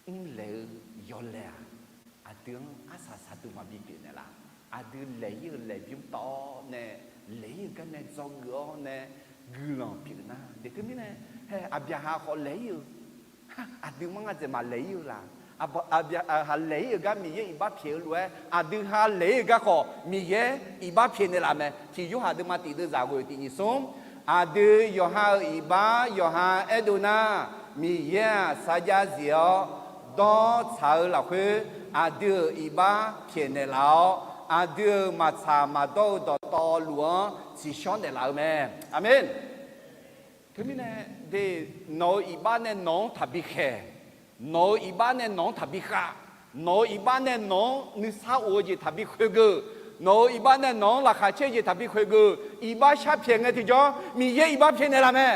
Mrlaeq-eu yawlaeq-aq, aqdui-anr arsaq saqduq maqbi pyeufnaeq laf. Aqdui laeq-ir-eu laeqbymr tawv-awr nae, laeq-ir-eu gar nae dzawgeuf-awr nae, guiqlanq pyeufnar. Deq teumirnae, hae, Aqbyaqhaq khawf laeq-ir-eu, aqdui manr ngar dzaeq maqlaeq-ir-eu laf. Aqbyaqhaq laeq-ir-eu gar Miqyaer iqbax pyaeq-eu lof-aer, aqdui ha laeq-ir-eu gar khawf Miqyaer iqbax pyaeqnaeq laf mae. Tiq Yorhaq deuvma tiq deuvzaq ghoeq tiq nyiq smr, aqdui yawqha-euq iqbax yawqha aerdov nar, Miqyaer-aq sarjax zif-awr dawr tsaq-eu lafkhoer, aqdui-euq iqbax pyaeqnaeq laf-awr, aqdui-euq maqtsaq maqdawr-eu dawqtawvluf-anr tsiqshawr naeqlaf-eu mae. Aqmeq. Teumirnae, de, nawq-euq iqbax nae nawq-anr taqbi khaeq, nawq-euq iqbax nae nawq-anr taqbi khav, nawq-euq iqbax nae nawq-anr nuisar of-eu jeq taqbi khoeqgeuf, nawq-euq iqbax nae nawq-anr laqkhaq caer-eu jeq taqbi khoeqgeuf, iqbax sharpyaeq ngae tiqjawr Miqyaer iqbax pyaeqnaeq laf mae.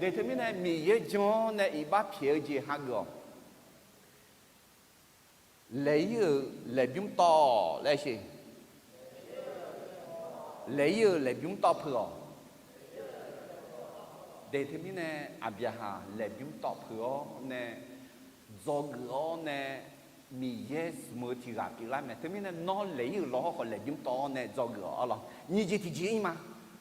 De teumirnae Miqyaer jan-awr nae iqbax pyaeq-eu jeq hageuf-awq. Laeq-ir-euq laeqbymr tawv laer sher. Laeq-ir-euq laeqbymr tawv peuq-awq. De teumirnae Aqbyaqhaq laeqbymr tawv peuq-awr nae, dzawgeuf-awr nae, Miqyaer smq-eu tiq ghaq pyeuflar mae. Teumirnae nawr laeq-ir-euq law hawrkhawf laeqbymr tawv-awr nae dzawgeuf-awq. Arlawq, nyiq jeq tiqjeq-ir ma.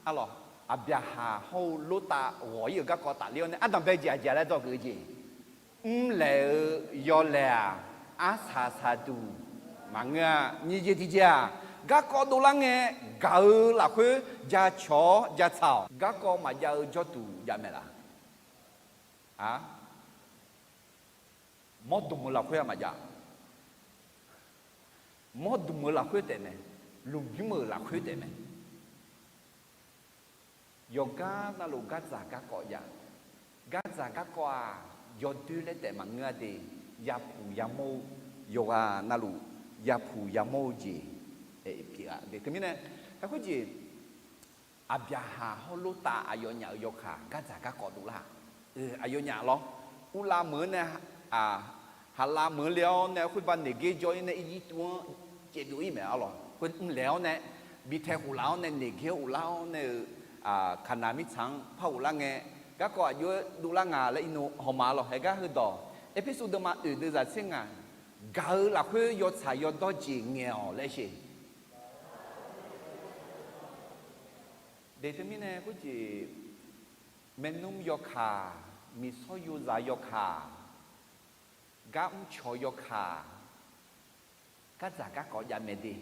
Arlawq, Aqbyaqhaq hawr-eu Lortav ghawq-ir-euq garkawv tafler-awr nae ardanqbae jeq aqjeq laer dzawgeuf-eu jeq. Mrlaeq-eu yawlaeq-aq, arsaq saqduq maqngeur-a. Nyiq jeq tiqjeq-aq, garkawv dovlar ngae gaq-eu lafkhoer jacawq-awr jatsaq-awq. Garkawv maqjav-eu jawrduq jav mae laf. A, mawrdmq-eu lafkhoer-aq maqjav. Mawrdmq-eu lafkhoer taef mae. Lmqbymr-euq lafkhoer taef mae. Yawqgar navluf gardzaq garkawv jav. Gardzaq garkawv-aq, yawdoer laer taef maqngeur-a de. Yapuq yamawr-eu, yawqghaq navluf yapuq yamawr-eu jeq pyeuf-a de. Teumirnae, aerkhoer jeq, Aqbyaqhaq hawr Lortav aqyawfnyaf-euq yawkaq gardzaq garkawv dovlar-aq, aqyawfnyaf lawr, uvlav meuq-anr nae, haqlav meuq-anr le-awr nae khoerba Neqgaer jawr-ir nae Irjirtuv-anr caevdov-ir mae. Arlawq, khoer mrlaeq-awr nae, bi tae khoflaf-awr nae Neqgaer-anr uvlar-awr nae-eu, Kaqnaq mirtsaq-anr par uvlar ngae, garkawv aqjox-aer dovlar nga laer irnu hawma lawq. Haegar heudawq, Erpersu deuvma oeq deuvzaq tser ngaq, gaq-eu lafkhoer yawtsaq yawdawr jeq ngaeq-awq laer sher. De teumirnae khoerjeq, Maernmr yawkaq, miqsawr yozaq yawkaq, gar mrcawq yawkaq, gardzaq garkawv jav mae de.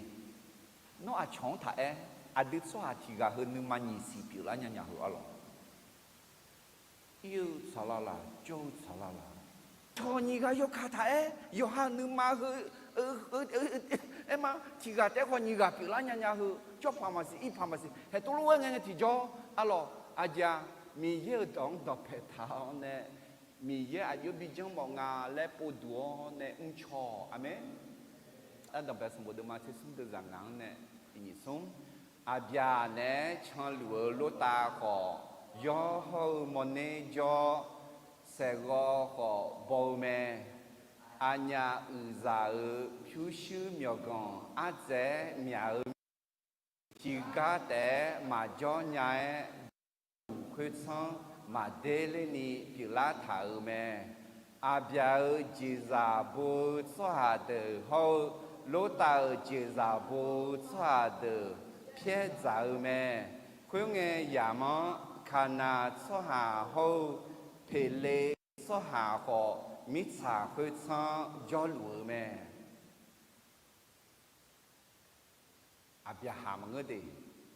Nawr aqcawq-anr taq aer, aqdui tsawrhaq tiq ghaq heu nuima nyiq siq pyeuflar nya nya heu arlawq. Ir-eu tsawqlar laq, jawr-eu tsawqlar laq. Cawq nyiq ghaq yawkaq taq aer, yawqha nuima heu, aer ma, tiq ghaq taef-aer khawf nyiq ghaq pyeuflar nya nya heu, jawr paq maqsiq, ir paq maqsiq, haeq tov lof-aer ngae ngae tiqjawr arlawq. Aqjeq-aq, Miqyaer-euq dawq-anr dawqpae taq-awr nae, Miqyaer aqjox bi janrmawf nga laer povduq-awr nae mrcaw-awq. Aqmeq. Ardanqbae sanqbof deuvma tser smr deuv zaq ngaq-anr nae tiq nyiq smr. Aqbyaq naeq-aer canluf-eu Lortav khawf, yawr hawr-eu mawrner jawr, saeqghawv khawf baw-eu mae. Aqnyaf uiqzaq-euq pyurshuir myawqganq ardzaeq-aer myaq-eu mae. Tiqgar taef-aer maqjawr nya-aer, uq khoertsanr maqder lerni pyeuflar taq-euq mae. Aqbyaq-euq jeqzaq bo-eu tsawrhaq deuq hawr-eu, Lortav-euq jeqzaq bo-eu tsawrhaq deuq pyaer dzaq-eu mae. Khoerngae yamq-anr Kaqnaq tsawrhaq hawr-eu, Peqle tsawrhaq khawf, mirtsaq khoertsanr jawrluf-eu mae. Aqbyaqhaq maqngeur de,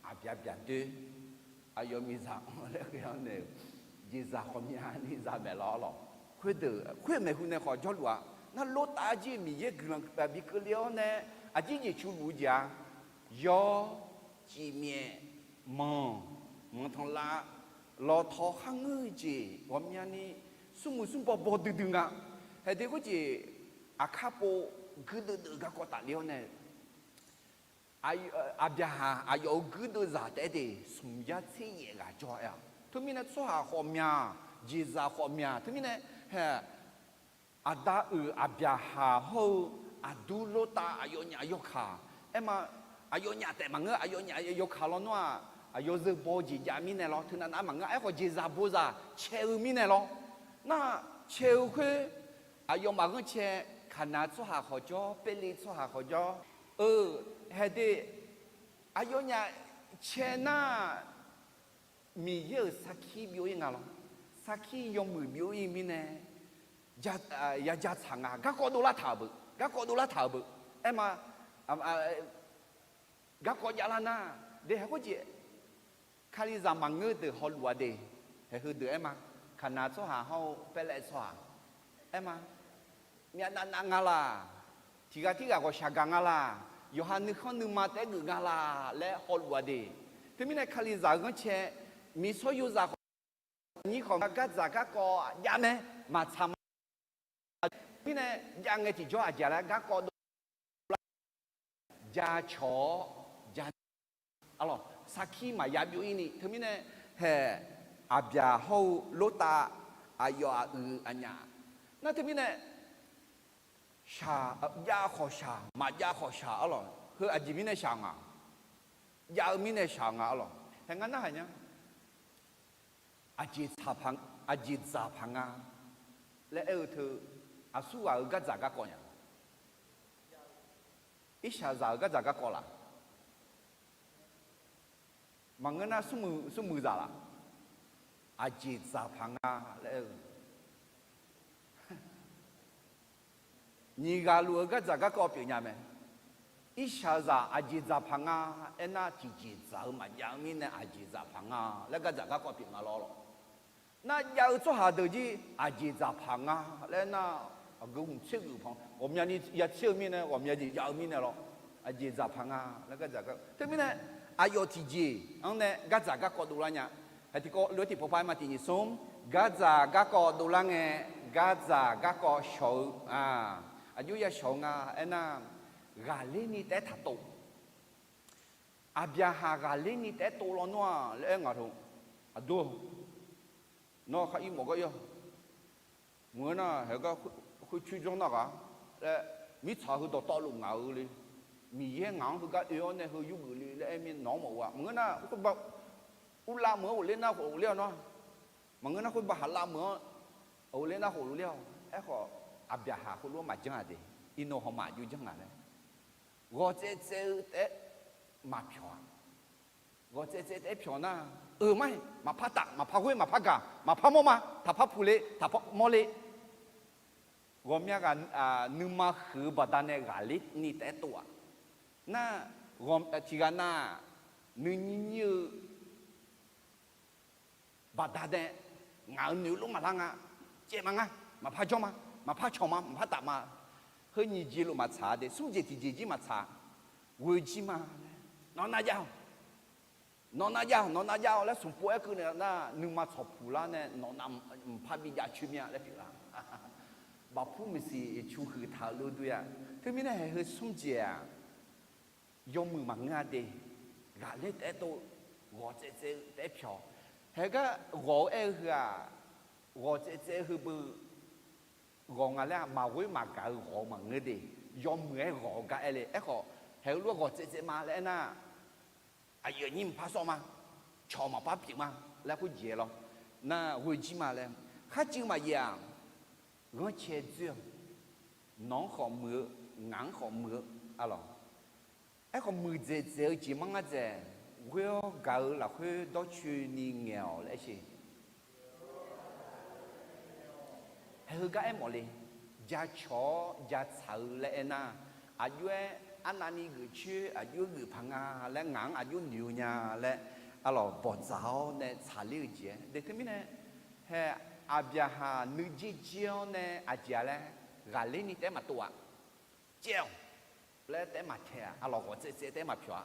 aqbyaq byaqdoer, aqyawf miqzaq anr laer ghae-anr nae-euq jeqzaq khawf myavni zaq maeq lawr lawq. Khoerdeuq khoer maeqhu nae khawf jawrluf-a. Nar Lortav jir-eu Miqyaer guiqlanq bi keuvle-awr nae, aqjir jeq cu luf-eu jeq-a. Yawr, cifmyaef, manq, manqtanqlav, lawtaw kharngeur-eu jeq ghawqmyani smrmuiq smrbaw baw duidui nga. Haeq de khoerjeq aqkar pov guirdeuv deuv-eu garkawv tafle-awr nae, aqbyaqhaq aqyawf-euq guirdeuv zaq taef-aer de smq yar tser yaef ghaq jawr-a. Teumirnae tsawrhaq khawf myaq, jeqzaq khawf myaq. Teumirnae haeq, aqda uiq Aqbyaqhaq hawr-eu aqdur Lortav aqyawfnyaf yawkaq. Aer ma, aqyawfnyaf taef maqngeur, aqyawfnyaf yawkaq lawnmr-aq, aqyawf zeu baw-eu jeq jav mirnae lawr, teunav nav maqngeur. Aerkhawf jeqzaq bozaq cae-eu mirnae lawr. Nar cae-eu khoer, aqyawfmaf ghanrcae, Kaqnaq tsawrhaq khawf jawr, Perle tsawrhaq khawf jawr. Eu, haeq de, aqyawfnyaf cae nar, Miqyaer-euq sarkir byov-ir nga lawr. Sarkir yawmuiq byov-ir mirnae, yaja tsaq nga. Garkawv dovlar taq-euq beu, garkawv dovlar taq-euq beu. Aer ma, garkawv javlar nar, de haeq khoerjeq, Kalizaq maqngeur deuq hawluf-a de. Haeq heudeuq aer ma, Kaqnaq tsawrhaq hawr-eu Perle tsawrhaq, aer ma, myavnav nav nga laq, tiq ghaq tirghaq ghawqshaq gaq nga laq, yawqha nuikhanr nuima taef-aer geuf nga laq laer hawluf-a de. Teumirnae Kalizaq-euq ghanrcae, miqsawr yozaq khawf nyir khawf nga, gardzaq garkawv jav mae, maqtsaq ma. Mirnae jav ngae tiqjawr aqjeq laer garkawv dovlar, jacawq-awr ja, arlawq, sarkir maqya byov-ir ni. Teumirnae haeq, Aqbyaq hawr-eu Lortav, aqyawf aqyuif aqnyaf, nar teumirnae shaq, jav khawf shaq, maqjav khawf shaq arlawq. Heu aqjeq mirnae shaq nga, jav-eu mirnae shaq nga arlawq. Haeq ngar narhaq nya, aqjeq dzaq paq nga laer aer-eu teu, aqsurghaq-euq gardzaq garkawv nya. Irshaqzaq-euq gardzaq garkawv laq, maqngeur nar smrmuiq zaq laq, aqjeq dzaq paq nga laer aer-eu nyiq ghaq luf-eu gardzaq garkawv pyeuf nya mae. Irshaqzaq aqjeq dzaq paq nga aernar, tiqjeq dzaq-eu maqjav-eu mirnae aqjeq dzaq paq nga laer gardzaq garkawv pyeuf nga lawr lawq. Nar jav-eu tsawrhaq deuq jir aqjeq dzaq paq nga laer nar, aqgeu hmq tser geuf paq, ghawqmyani ya tser-eu mirnae, ghawqmya jeq jav-eu mirnae lawr, aqjeq dzaq paq nga laer gardzaq gar, teumirnae aqyawf tiqjeq-anr nae gardzaq garkawv dovlar nya. Haeq tiqkawv lof-aer tiqpawf par aer ma, tiq nyiq smr, gardzaq garkawv dovlar ngae, gardzaq garkawv shawq-eu, aqjox ya shawq-eu nga aernar, ghaqler ni taef-aer taqtov. Aqbyaqhaq ghaqler ni taef-aer tov lawnmr-aq laer aer ngaq teu, aqdur, nawr khar ir mawf gar ir-awq. Maqngeur nar haeq gar khoercoer janr nar ghaq laer, mirtsaq heu dawqtawvluf ngaq-eu le, Miqyaer ngaq-anr heugar oe-awr nae heu yurgeuf le laer aer mir nawq-anr mawf-eu-aq. Maqngeur nar khoerbav, urlav meuq-anr ghofler nar khof ghofler-awq nawr. Maqngeur nar khoerbav haqlav meuq-anr ghofler nar khof ghofler-awq. Aerkhawf, Aqbyaqhaq khoerlof-aer maqjanr-a de, iqnan hawmaf jov janr nga laer, ghawqtsaev tsaev-eu taef-aer maqpyawq-a. ghawq tsaev tsaev taef-aer pyawq nar, euq mar-iq maqpar taf, maqpar ghoer, maqpar gaq, maqpar mawr ma, taqpar puq le, taqpar mawr le. Ghawqmya ghaq nuima huiq-eu baqdanae ghaqler ni taef-aer tov-aq. Nar, tiqghaq nav-aq, nuinyir nyir-eu baqdanae, ngaq-euq noeq lof maqlar nga, caev ma nga, maqpar jawr ma, maqpar cawq ma, maqpar taf ma. Heu nyiq jeq lof maqtsaq-a de, smr jeq tiqjeq jir maqtsaq. Ghoe jir ma laer, nawq nav jav-awq, nawq nav jav-awq, nawq nav jav-awq laer smq pov-aer keuv naeq nar, nuima tsawq puq lar nae nawq nav mqpar bi jav coer mir-a laer pyeuflar. Baqpur maqsiq cu huiq taq-eu lof doe-a. Teumirnae haeq heu smr jeq-aq, yawmuiq maqngeur-a de. Ghaqler taef-aer tov, ghawq tsaev tsaev-eu taef-aer pyawq. Haeq gar ghawq-eu aer-eu heu-aq, ghawq tsaev tsaev-eu heu beu ghawq nga laer-aq, maqghoer maqgaq-eu ghawq-eu maqngeur de. Yawmuiq-aer ghawq-eu gar aer le. Aerkhawf, haeq heulof-aer ghawq tsaev tsaev ma laer aernar, aqyuif aqnyir maqpar sawr ma, cawq maqpar pyeuf ma laer khoerjeq-aer lawr. Nar ghoe jir ma laer, kharcuiv maqyaef-aq, ghanrcae dzoer-awq. Nawq-anr khawf muiq-eu, ngaq-anr khawf muiq-eu, arlawq. Aerkhawf muiqdzaeq dzaeq-eu jeq manr ngar dzaeq, ghoer-awr gaq-eu lafkhoer dawrcoeni ngaeq-awq laer aer sher. Haeq heugar aermawf le. Jacawq-awr jatsaq-eu laer aernar, aqjox-aer arnavni geuf coer, aqjox-aer geuf paq nga laer, ngaq-anr aqjox noeq-eu nya laer, arlawq, bawqdzaq-awr nae tsaqler-eu jeq-aer de. Teumirnae, haeq Aqbyaqhaq nuijer jer-awr nae aqjeq-a laer ghaqler ni taef-aer maqtov-aq. Caev-awq laer taef-aer maqtae-a, arlawq, ghawq tsaev tsaev taef-aer maqpyawq-a.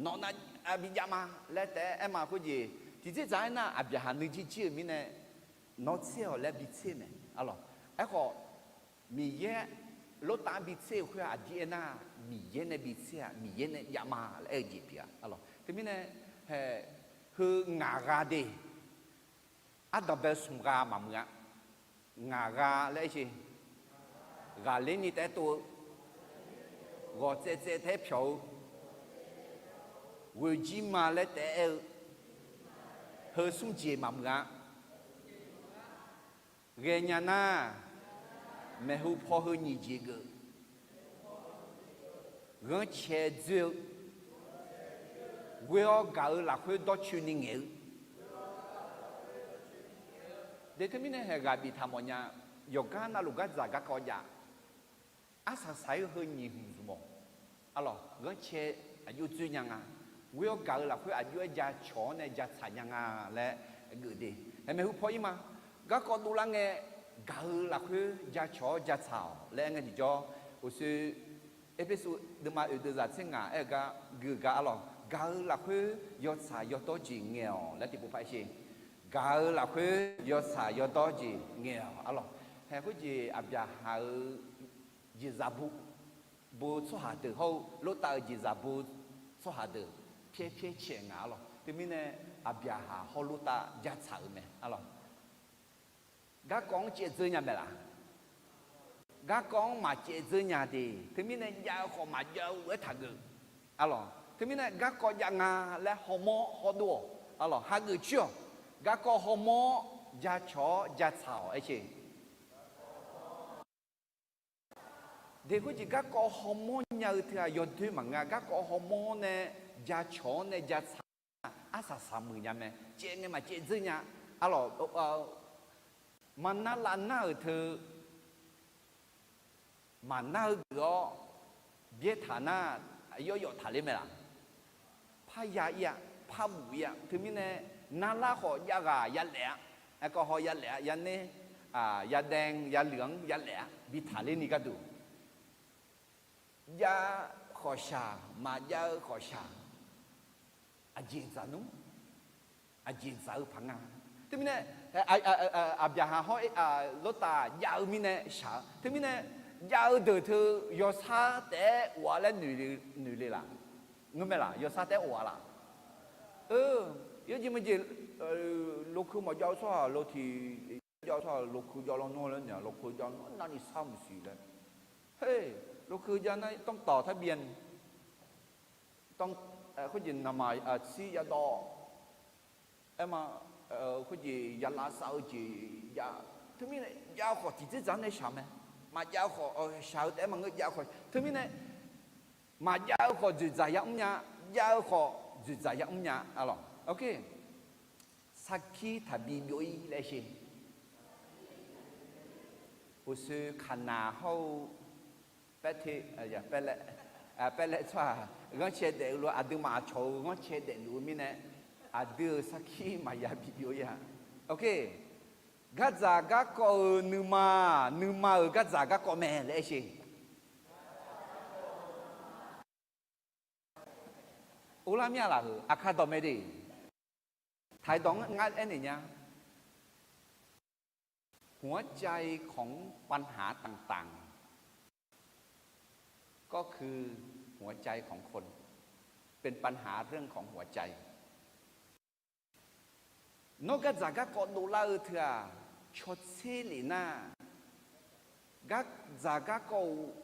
Nawq nav bi jav ma laer taef-aer aer ma khoerjeq, tiqdzer dzaq-aer nar Aqbyaqhaq nuijer jer-euq mirnae, nawr tser-awq laer bi tser mae, arlawq. Aerkhawf, Miqyaer Lortav-anr bi tser-eu khoer-aq, aqdir aernar, Miqyaer nae bi tser-aq, Miqyaer nae jav ma laer aer-eu jeq pyeuf-a, arlawq. Teumirnae, haeq, heu ngaq gha de. Ardanqbae smq gha maqmuiq-a. Ngaq gha laer aer sher. Ghaqler ni taef-aer tov-eu, ghawq tsaev tsaev taef-aer pyawq-eu, ghoe jir ma laer taef-aer aer-eu, heu smr jeq maqmuiq-a. Ghaenya nar, maeqhu paw heu nyiq jeq geuf, ghanrcae dzoer-eu, ghoer-awr gaq-eu lafkhoer dawrcoeni ngaeq-eu de. Teumirnae haeq ghaq biftaq mawfnya, yawqgar navluf gardzaq garkawv jav, arsaq saq-ir-eu heu nyiq hmq zmq-awq. Arlawq, ghanrcae aqjox dzoer nya nga. Ghoer-awr gaq-eu lafkhoer aqjox-aer jacawq-awr nae jatsaq nya nga laer geuf de. Haeq maeqhu paw-ir ma. Garkawv dovlar ngae, gaq-eu lafkhoer jacawq-awr jatsaq-awq laer aer ngae tiqjawr, uqshoe Erpersu deuvma oeq deuvzaq tser ngaq aer-eu gar geuf gar, arlawq, gaq-eu lafkhoer yawtsaq yawdawr jeq ngaeq-awq laer tiqpov par aer sher. Gaq-eu lafkhoer yawtsaq yawdawr jeq ngaeq-awq, arlawq. Haeq khoerjeq Aqbyaqhaq-euq jeqzaq bu, bu tsawrhaq deuq hawr-eu Lortav-euq jeqzaq bu tsawrhaq deuq pyaer pyaer caeq ngaq, arlawq. Teumirnae Aqbyaqhaq hawr Lortav jatsaq-euq mae, arlawq. Garkawv-anr caev dzeur nya mae laf? Garkawv-anr maqcaev dzeur nya de. Teumirnae jav-eu khawf maqjav-eu lof-aer taqgeuf, arlawq. Teumirnae garkawv jav nga laer hawmawr hawdov-awq, arlawq, hageuf coer-awq. Garkawv hawmawr-awr jacawq-awr jatsaq-awq aer sher. De khoerjeq garkawv hawmawr nya-eu teu-aq yawdoer maqngeur-a. Garkawv hawmawr nae jacawq-awr nae jatsaq-a, arsaq saq muiq nya mae. Caev ngae maqcaev dzeur nya, arlawq. Maqnar lavnar-euq teu, maqnar-eu geuf-awr byaertaq nar, yawr yawf taqler mae laf? Parya ir-a, parbuf ir-a. Teumirnae narlar khawf jav ghaq yalaef-a. Aerkawv haw yalaef-a, yaner, yadae, yaleuq-anr yalaef-a, bi taqler ni gharduq. Jav khawf shaq, maqjav-eu khawf shaq. Aqjeq dzaq nmr, aqjeq dzaq-eu paq nga. Teumirnae Aqbyaqhaq hawr Lortav jav-eu mirnae shaq-eu. Teumirnae jav-eu deuq teu yawsar taef-aer of-a laer noeq le laf? Ngeur mae laf? Yawsar taef-aer of-a laf? Yawjeq maqjeq, lokeu maqjav-eu tsawrhaq lo tiq jav-eu tsawrhaq lokeu jav lawnmr laer naeq-a, lokeu jav navni sar maqsiq laer. Her, lokeu jav nar tanrtawq tarbyan, khoerjeq naqmaq aqtsir yadawv, aerma, khoerjeq yalav sav-eu jeq jav. Teumirnae jav-eu khawf tiqdzer dzaq-anr nae shaq mae. Maqjav-eu khawf shaq-eu taef-aer maqngeur, jav-eu khawf. Teumirnae maqjav-eu khawf dzoeqdzaq yamr nya, jav-eu khawf dzoeqdzaq yamr nya-a lawq. Sarkir taqbi byov-ir laer sher. Uqshoe kaqnaq hawr-eu paer te, paer laer tsawrhaq ghanrcae daef-eu lof-aer aqduimaf aqcawq-euq ghanrcae daefluf-eu mirnae, aqdui-euq sarkir maqya bi byov-ir-a. Gardzaq garkawv-euq nuima, nuima-euq gardzaq garkawv mae laer aer sher. Uvlanr mir-a laf-euq Aqkaq dawq mae de. Taqi dawq ngar aernaeq nya. หัวใจของปัญหาต่างๆ ก็คือหัวใจของคน เป็นปัญหาเรื่องของหัวใจ Nawr gardzaq garkawv dovlar-eu teu-aq, cawtser lef nar, gardzaq garkawv-euq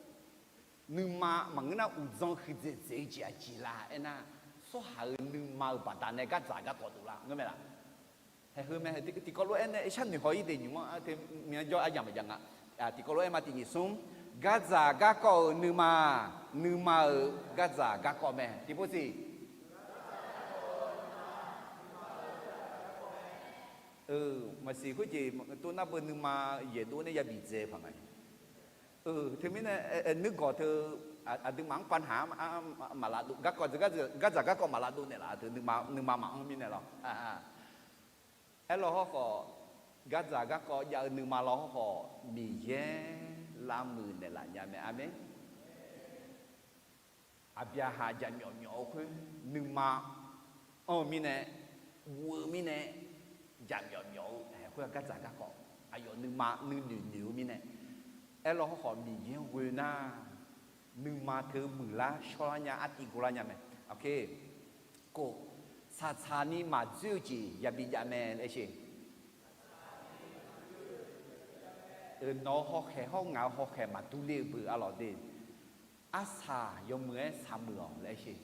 nuima maqngeur nar uqdzan huiqdzaeq dzaeq-eu jeq aqjeq la aernar, tsawrhaq-euq nuima-euq baqdanae gardzaq garkawv dovlar ngeur mae laf. Haeq heu mae, tiqkawv lof-aer nae sharnoeq haw-ir de nymq-anr te, miqyan jawr aryamq maqjav nga. Tiqkawv lof-aer ma tiq nyiq smr, gardzaq garkawv-euq nuima, nuima-euq gardzaq garkawv mae tiqpov siq. Maqsiq khoerjeq tov nar beu nuima yaeqdov nae ya bidzae paq nga. Teumirnae nuigawq teu aqduimaf-anr pavhaq maqlavdov, garkawv gardzaq garkawv maqlavdov naeqlaf teu nuima maqanr mirnae lawr. Aerlaw hawrkhawf, gardzaq garkawv jav-eu nuima law hawrkhawf, Miqyaer lavmuiq naeqlaf nya mae. Armir. Aqbyaqhaq jaqmyawf myawf-eu khoer nuima anr-eu mirnae, guv-eu mirnae, jaqmyawf myawf-eu khoer-aq gardzaq garkawv aqyawf nuima nuinoeq noeq-eu mirnae. Aerlaw hawrkhawf Miqyaer-anr ghoe nar, nuima teu muiqlar shawrlar nya artiv ghovlar nya mae. Kov, saqtsaq ni maqdzoer-eu jeq yabi jav mae laer sher. Nawq-eu hawkhaeq hawr ngaq-eu hawkhaeq maqdur le-eu beu arlawq de. Arsaq yawmuiq-aer shaqmuiq-awq laer sher.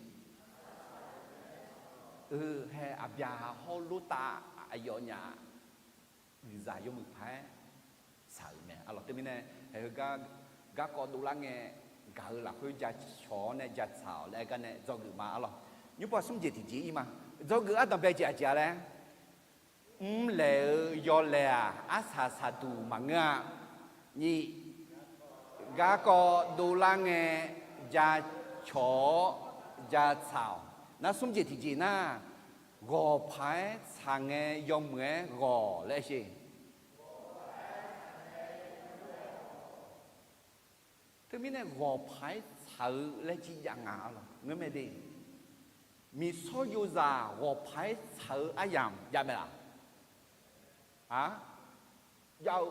Hae aqbyaqhaq hawr lortav aqyawfnyaf guiqzaq yawmuiq paq-aer tsaq-euq mae arlawq. Teumirnae haeq heu garkawv dovlar ngae, gaq-eu lafkhoer jacawq-awr nae jatsaq-awq laer aer gar nae dzawgeuf ma arlawq. Nymrpov smr jeq tiqjeq ir ma. Dzawgeuf ardanq bae jeq aqjeq-a laer, mrlaeq-eu yawlaeq-aq arsaq saqduq maqngeur-a. Nyiq, garkawv dovlar ngae jacawq-awr jatsaq-awq. Nar smr jeq tiqjeq nar, ghawq paq-aer tsaq ngae yawmuiq-aer ghawq laer sher. Teumirnae ghawq paq-aer tsaq-eu laer jir jav nga arlawq ngeur mae de. Miqsawr yozaq ghawq paq-aer tsaq-eu aryamq jav mae laf? Jav-eu,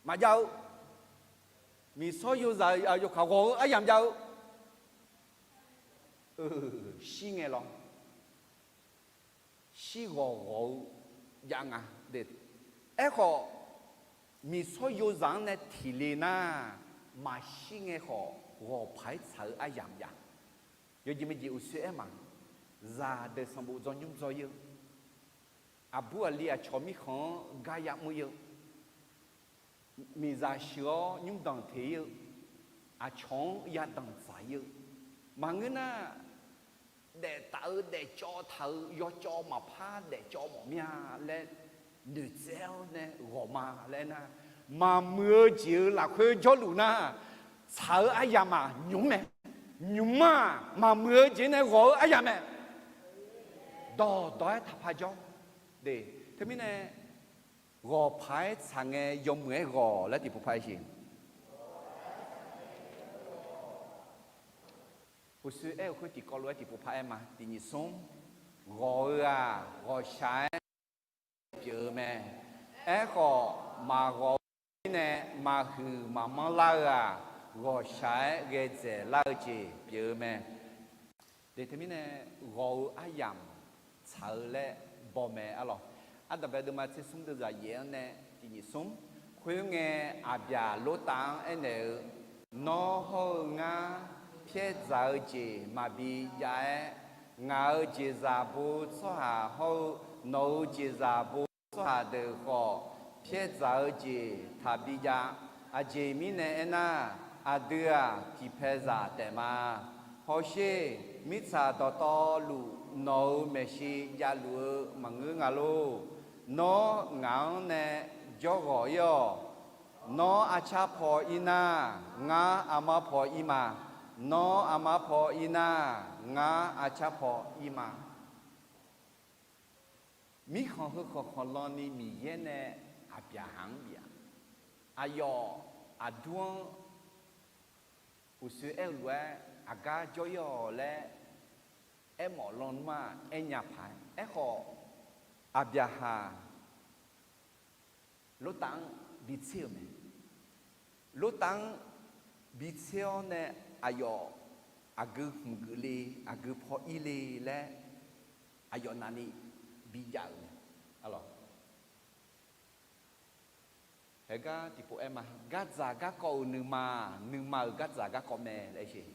maqjav-eu. Miqsawr yozaq yawkaq ghawq-eu aryamq jav-eu. Shir ngae lawr. Shir ghawq ghawq-eu jav nga. Aerkhawf, miqsawr yozaq-anr nae tiq le nar, maqshir ngae khawf ghawq paq-aer tsaq-eu aryamq jav. Yawjeq maeqjeq uqshoe aer ma. Zaqdeuq sanqbof dzaw nymr dzaw-ir-eu, aqbur aqli aqcawq mirkhanq-anr gar yamr-ir-eu, miqzaq sheuq-awr nymrdanq teq-ir-eu, aqcawq-anr yadanq dzaq-ir-eu, maqngeur nar, daeftaf-eu daefcawv taq-euq yawcawv maqpar daefcawv mawf mir-a laer noeqtsaev-awr nae ghawq ma laer aernar, maqmuiq-eu jeq-euq lafkhoer jawrluf nar, tsaq-eu aryamq-aq nymq mae. Nymq ma, maqmuiq-eu jeq nae ghawq-eu aryamq mae. Dawqdawq-aer taqpar jawr. De, teumirnae ghawq paq-aer tsaq ngae yawmuiq-aer ghawq laer tiqpov par-aer sher. Uqshoe aer-eu khoer tiqkawv lof-aer tiqpov par-aer ma. Tiq nyiq smr, ghawq-eu-aq ghawqshaq-aer pyeuf-eu mae. Aerkhawf, maqghawq-eu mirnae maqhuiq maqmanr lar-eu-aq, ghawqshaq-aer ghae dzaeq lar-eu jeq pyeuf-eu mae. De, teumirnae ghawq-eu aryamq tsaq-eu laer baw mae arlawq. Ardanqbae deuvma tser smr deuvzaq yaef-anr nae tiq nyiq smr. Khoerngae, aqbyaq Lortav-anr aernaeq-eu, Nawr hawr-eu ngar pyaer dzaq-eu jeq maqbi jav-aer, ngaq-euq jeqzaq bo tsawrhaq hawr-eu nawq-euq jeqzaq bo tsawrhaq deuq khawf pyaer dzaq-eu jeq taqbi jav. Aqjeq mirnae aernar, aqdui-aq tiqpaeq zaq taef ma. Hawsher, Mirtsaq dawqtawvluf nawq-euq maeqshi javluf-eu maqngeur nga lor. Nawr ngaq-anr nae jawrghawq ir-awq. Nawr arcar paw ir nar, ngar armar paw ir ma. Nawr armar paw ir nar, ngar arcar paw ir ma. Mirkhanq heu khanqkhanq lanni Miqyaer nae Aqbyaqhaq-anr bif-aq, aqyawf aqdur-anr uqshoe aer-eu lof-aer aqgar jawr ir-awq laer aermawf lan nmr-aq, aernya paq-aer. Aerkhawf, Aqbyaqhaq Lortav-anr bitser-euq mae. Lortav-anr bitser-awr nae aqyawf aqgeu hmq geuf le, aqgeu paw ir le laer aqyawf navni bijav-euq mae. Haegar tiqpov aer ma, gardzaq garkawv-euq nuima, nuima-euq gardzaq garkawv mae laer sheq.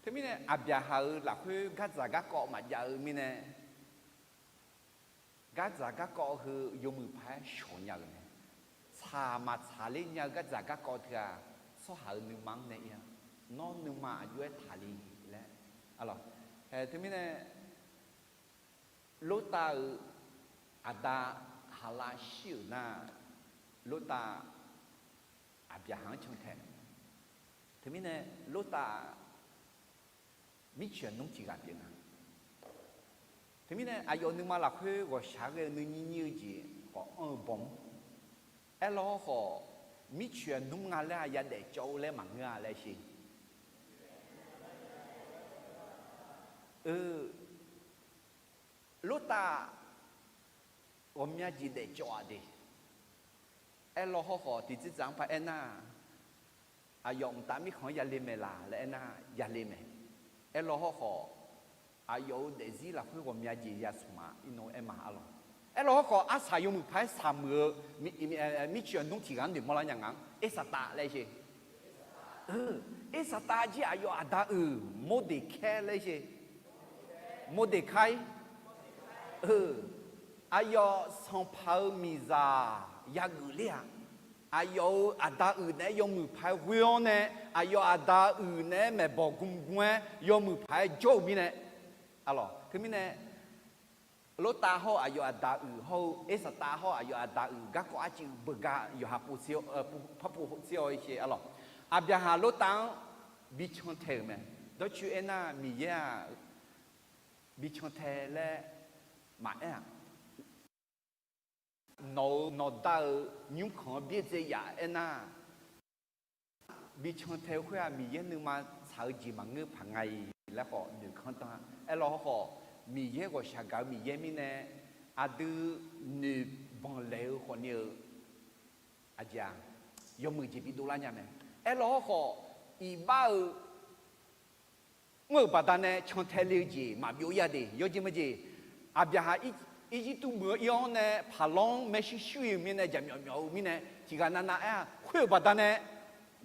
Teumirnae Aqbyaqhaq-euq lafkhoer gardzaq garkawv maqjav-eu mirnae, gardzaq garkawv heu yawmuiq paq-aer shawq nya-euq mae. Tsaq maqtsaq ler nya-eu gardzaq garkawv teu-aq, tsawrhaq-euq nuima-anr nae ir-a. Nawr nuima aqjox-aer taqle laer. Alawq, teumirnae Lortav-euq aqda Haqlav shir-euq nar, Lortav Aqbyaqhaq-anr cantae. Teumirnae Lortav mircoeq nmr tiq ghaq pyeuf nga. Teumirnae aqyawf nuima lafkhoer ghawqshaq ghae-eu nuinyir nyir-eu jeq khawf anr-eu bawmr. Aerlaw hawrkhawf, mircoeq nmr nga laer-aq yadaef cawv-eu laer maqngeur-a laer sheq. Lortav ghawqmya jeq daefcawv-aq de. Aerlaw hawrkhawf, tiqjeq dzaq-anr paq aernar, aqyawf mqtav mirkhanq-anr yale maeq laq laer aernar, yale mae. Aerlaw hawrkhawf, aqyawf-euq daefzir lafkhoer ghawqmya jeq yasmq-aq irnov aer ma arlawq. Aerlaw hawrkhawf, arsaq yawmuiq paq-aer saqmuiq-eu mircoeq nmr tiq ghaq-anr noeqmawr lar nya ngaq-anr Ersaqtav laer sheq. Ersaqtav jir aqyawf aqda uiq Mordeqkaer laer sheq. Mordeqkaer. Aqyawf sanqpaq-euq miqzaq yageuf ler-aq, aqyawf-euq aqda uiq naeq-aer yawmuiq paq-aer ghoe-awr nae, aqyawf aqda uiq naeq-aer maeqbawq gmgm-aer yawmuiq paq-aer jawr-euq mirnae, alawq, teumirnae Lortav hawr-eu aqyawf aqda uiq hawr-eu, Ersaqtav hawr-eu aqyawf aqda uiq garkawv arcuiv beugar yawqha pov tser-awr, par pov tser-awr sheq arlawq. Aqbyaqhaq Lortav-anr bican tae-euq mae. Dawrcoer aernar, Miqyaer-aq bican tae laer maqaer-aq, nawq-euq nawqda-euq nymrkhanq-anr byaerdzae yaf aernar, bican tae-eu khoer-aq, Miqyaer nuima tsaq-eu jeq maqngeur paq nga-iq laer khawf noeqkanr dan-a. Aerlaw hawrkhawf, Miqyaer ghawqshaq gaq-eu Miqyaer mirnae, aqdui noeqbanq laeq-eu khawfni-eu aqjeq-aq, yawmuiq jeq bidov lar nya mae. Aerlaw hawrkhawf, iqbax-euq mr-euq baqdanae cantae le-eu jeq maqbyov ir-a de. Yawjeq maqjeq, Aqbyaqhaq Irjirtuv meuq-anr ir-awr nae Paqlawr-anr maershuir shuir-euq mirnae, jaqmyawf myawf-eu mirnae, tiq ghaq navnav aer-a, khoer-euq baqdanae,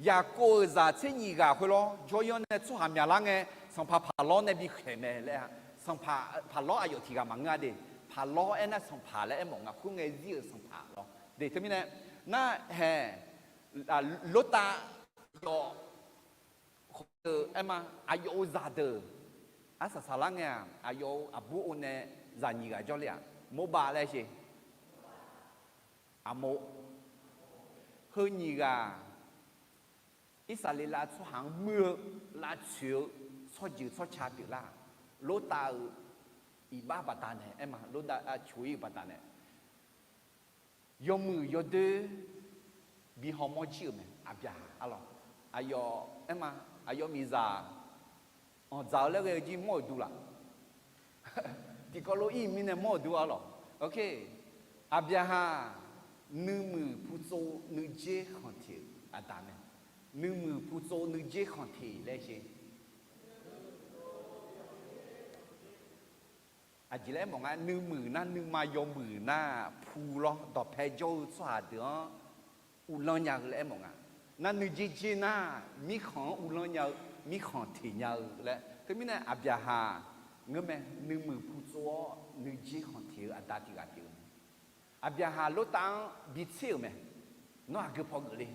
Yaqkov-euq zaq tser nyif ghaq khoerlawr jawr-ir-awr nae tsawrhaq myaqlar ngae, sanqpaq Paqlawr nae bikhaeq mae laer-a. Sanqpaq Paqlawr aqyawf tiq ghaq maqngeur-a de. Paqlawr aernar sanqpaq laer aermawf nga, khoerngae zir-euq sanqpaq lawr de. Teumirnae, nar hae, Lortav yawf aer ma, aqyawf-euq zaqdeuq arsaq saqlar ngae-aq, aqyawf-euq aqbur o nae zaqnyiq ghaq jawrle-aq, Morbav laer sheq. Aqmov. Heu nyiq ghaq Irsaqleqlav tsawrhaq-anr muir-eu lavtsoeq-eu tsawrjeuq tsawrca pyeuflar-aq, Lortav-euq iqbax baqdanae aer ma, Lortav coq-ir-euq baqdanae yawmuiq yawdoer bi hawmawr jir-euq mae. Aqbyaqhaq arlawq, aqyawf aer ma, aqyawf miqzaq anqdzaq-eu laer ghae-eu jir mawr-euq duq laf. Tiqkawv lof ir mirnae mawr-euq duq arlawq. Aqbyaqhaq nuimuiq putsov nuijer khanqteq-euq aqda mae. Nuimuiq putsov nuijer khanqteq laer sheq. Aqjeq laer aermawf nga, nuimuiq nar nuima yawmuiq nar pu lawr, dawqpae jawr-eu tsawrhaq deuq-anr uvlanr nya-eu laer aermawf nga. Nar nuijer jer nar mirkhanq-anr uvlanr nya-eu, mirkhanq teq nya-eu laer. Teumirnae Aqbyaqhaq ngeur mae, nuimuiq putsov-awr nuijer khanqteq-eu aqda tiq ghaq pyeuf-eu mae. Aqbyaqhaq Lortav-anr bitser-euq mae. Nawr aqgeu paw geuf le.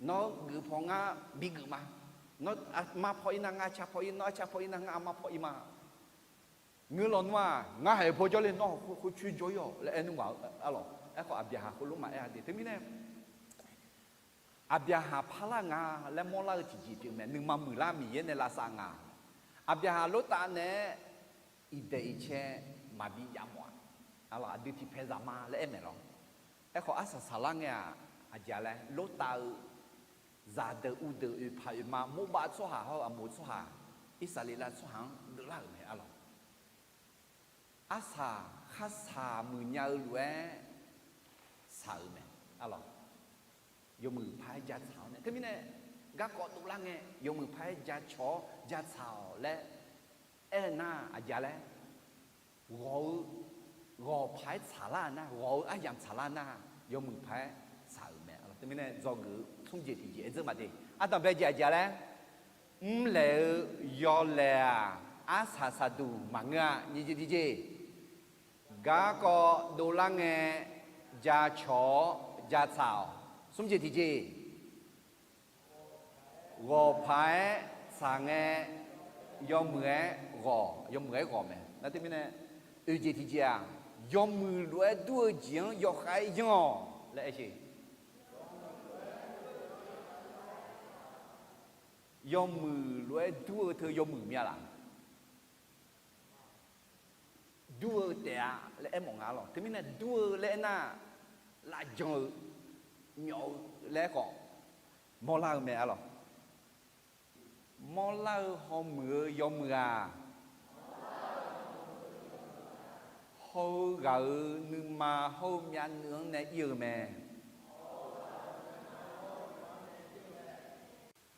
Nawr geuf paw ngar bigeuf ma. Nawr arma paw ir nar ngar arca paw ir, nawr arca paw ir nar ngar arma paw ir ma. Ngeur lawnmr-aq, ngar haiq paw jawrle nawr khoercoer jawr-ir-awq laer aer nmr ghaq-eu arlawq. Aerkhawf Aqbyaqhaq khoerlof maqaer-a de. Teumirnae Aqbyaqhaq parlar nga laer mawrlar-eu tiqjeq pyeuf mae. Nuima muiqlar Miqyaer nae lavsav nga. Aqbyaqhaq Lortav naeq-aer iqdaeq iqcae maqbi jav mawf-a. Arlawq, aqdui tiqpae zaqma laer aer maeq lawr. Aerkhawf arsaq saqlar ngae-aq, aqjeq-a laer Lortav-eu zaqdeuq uvdeuq oeqpaq oeqma Morbav tsawrhaq hawr-eu Aqmoq tsawrhaq, Irsaqleqlav tsawrhaq-anr deuvlar-euq mae arlawq. Arsaq kharsaq muiqnya-eu lof-aer saq-euq mae arlawq. Yawmuiq paq-aer jatsaq-awr nae teumirnae garkawv dovlar ngae yawmuiq paq-aer jacawq-awr jatsaq-awq laer aer-eu nar aqjeq-a laer ghawq-eu, ghawq paq-aer tsaqlar nar, ghawq-eu aryamq tsaqlar nar, yawmuiq paq-aer tsaq-euq mae. Teumirnae dzawgeuf-eu smr jeq tiqjeq aer dzeur ma de. Ardanqbae jeq aqjeq-a laer, mrlaeq-eu yawlaeq-aq, arsaq saqduq maqngeur-a. Nyiq jeq tiqjeq, garkawv dovlar ngae jacawq-awr jatsaq-awq. Smr jeq tiqjeq, ghawq paq-aer tsaq ngae yawmuiq-aer ghawq, yawmuiq-aer ghawq mae. Nar teumirnae oeq jeq tiqjeq-aq, yawmuiq lof-aer dur-eu jeq-anr yawkhav-aer yanr-awq laer aer-eu. Yawmuiq lof-aer dur-eu teu yawmuiq mya laf? Dur-eu taef-a laer aermawf nga lawq. Teumirnae dur-eu laer aernar, lavjan-eu, myawf-eu laer khawf mawrlar-eu mae arlawq. Mawrlar-eu hawmuiq-eu yawmuiq-aq, haw-eu ghaq-euq nuima hawr-eu myavnuiv-anr nae ir-eu mae.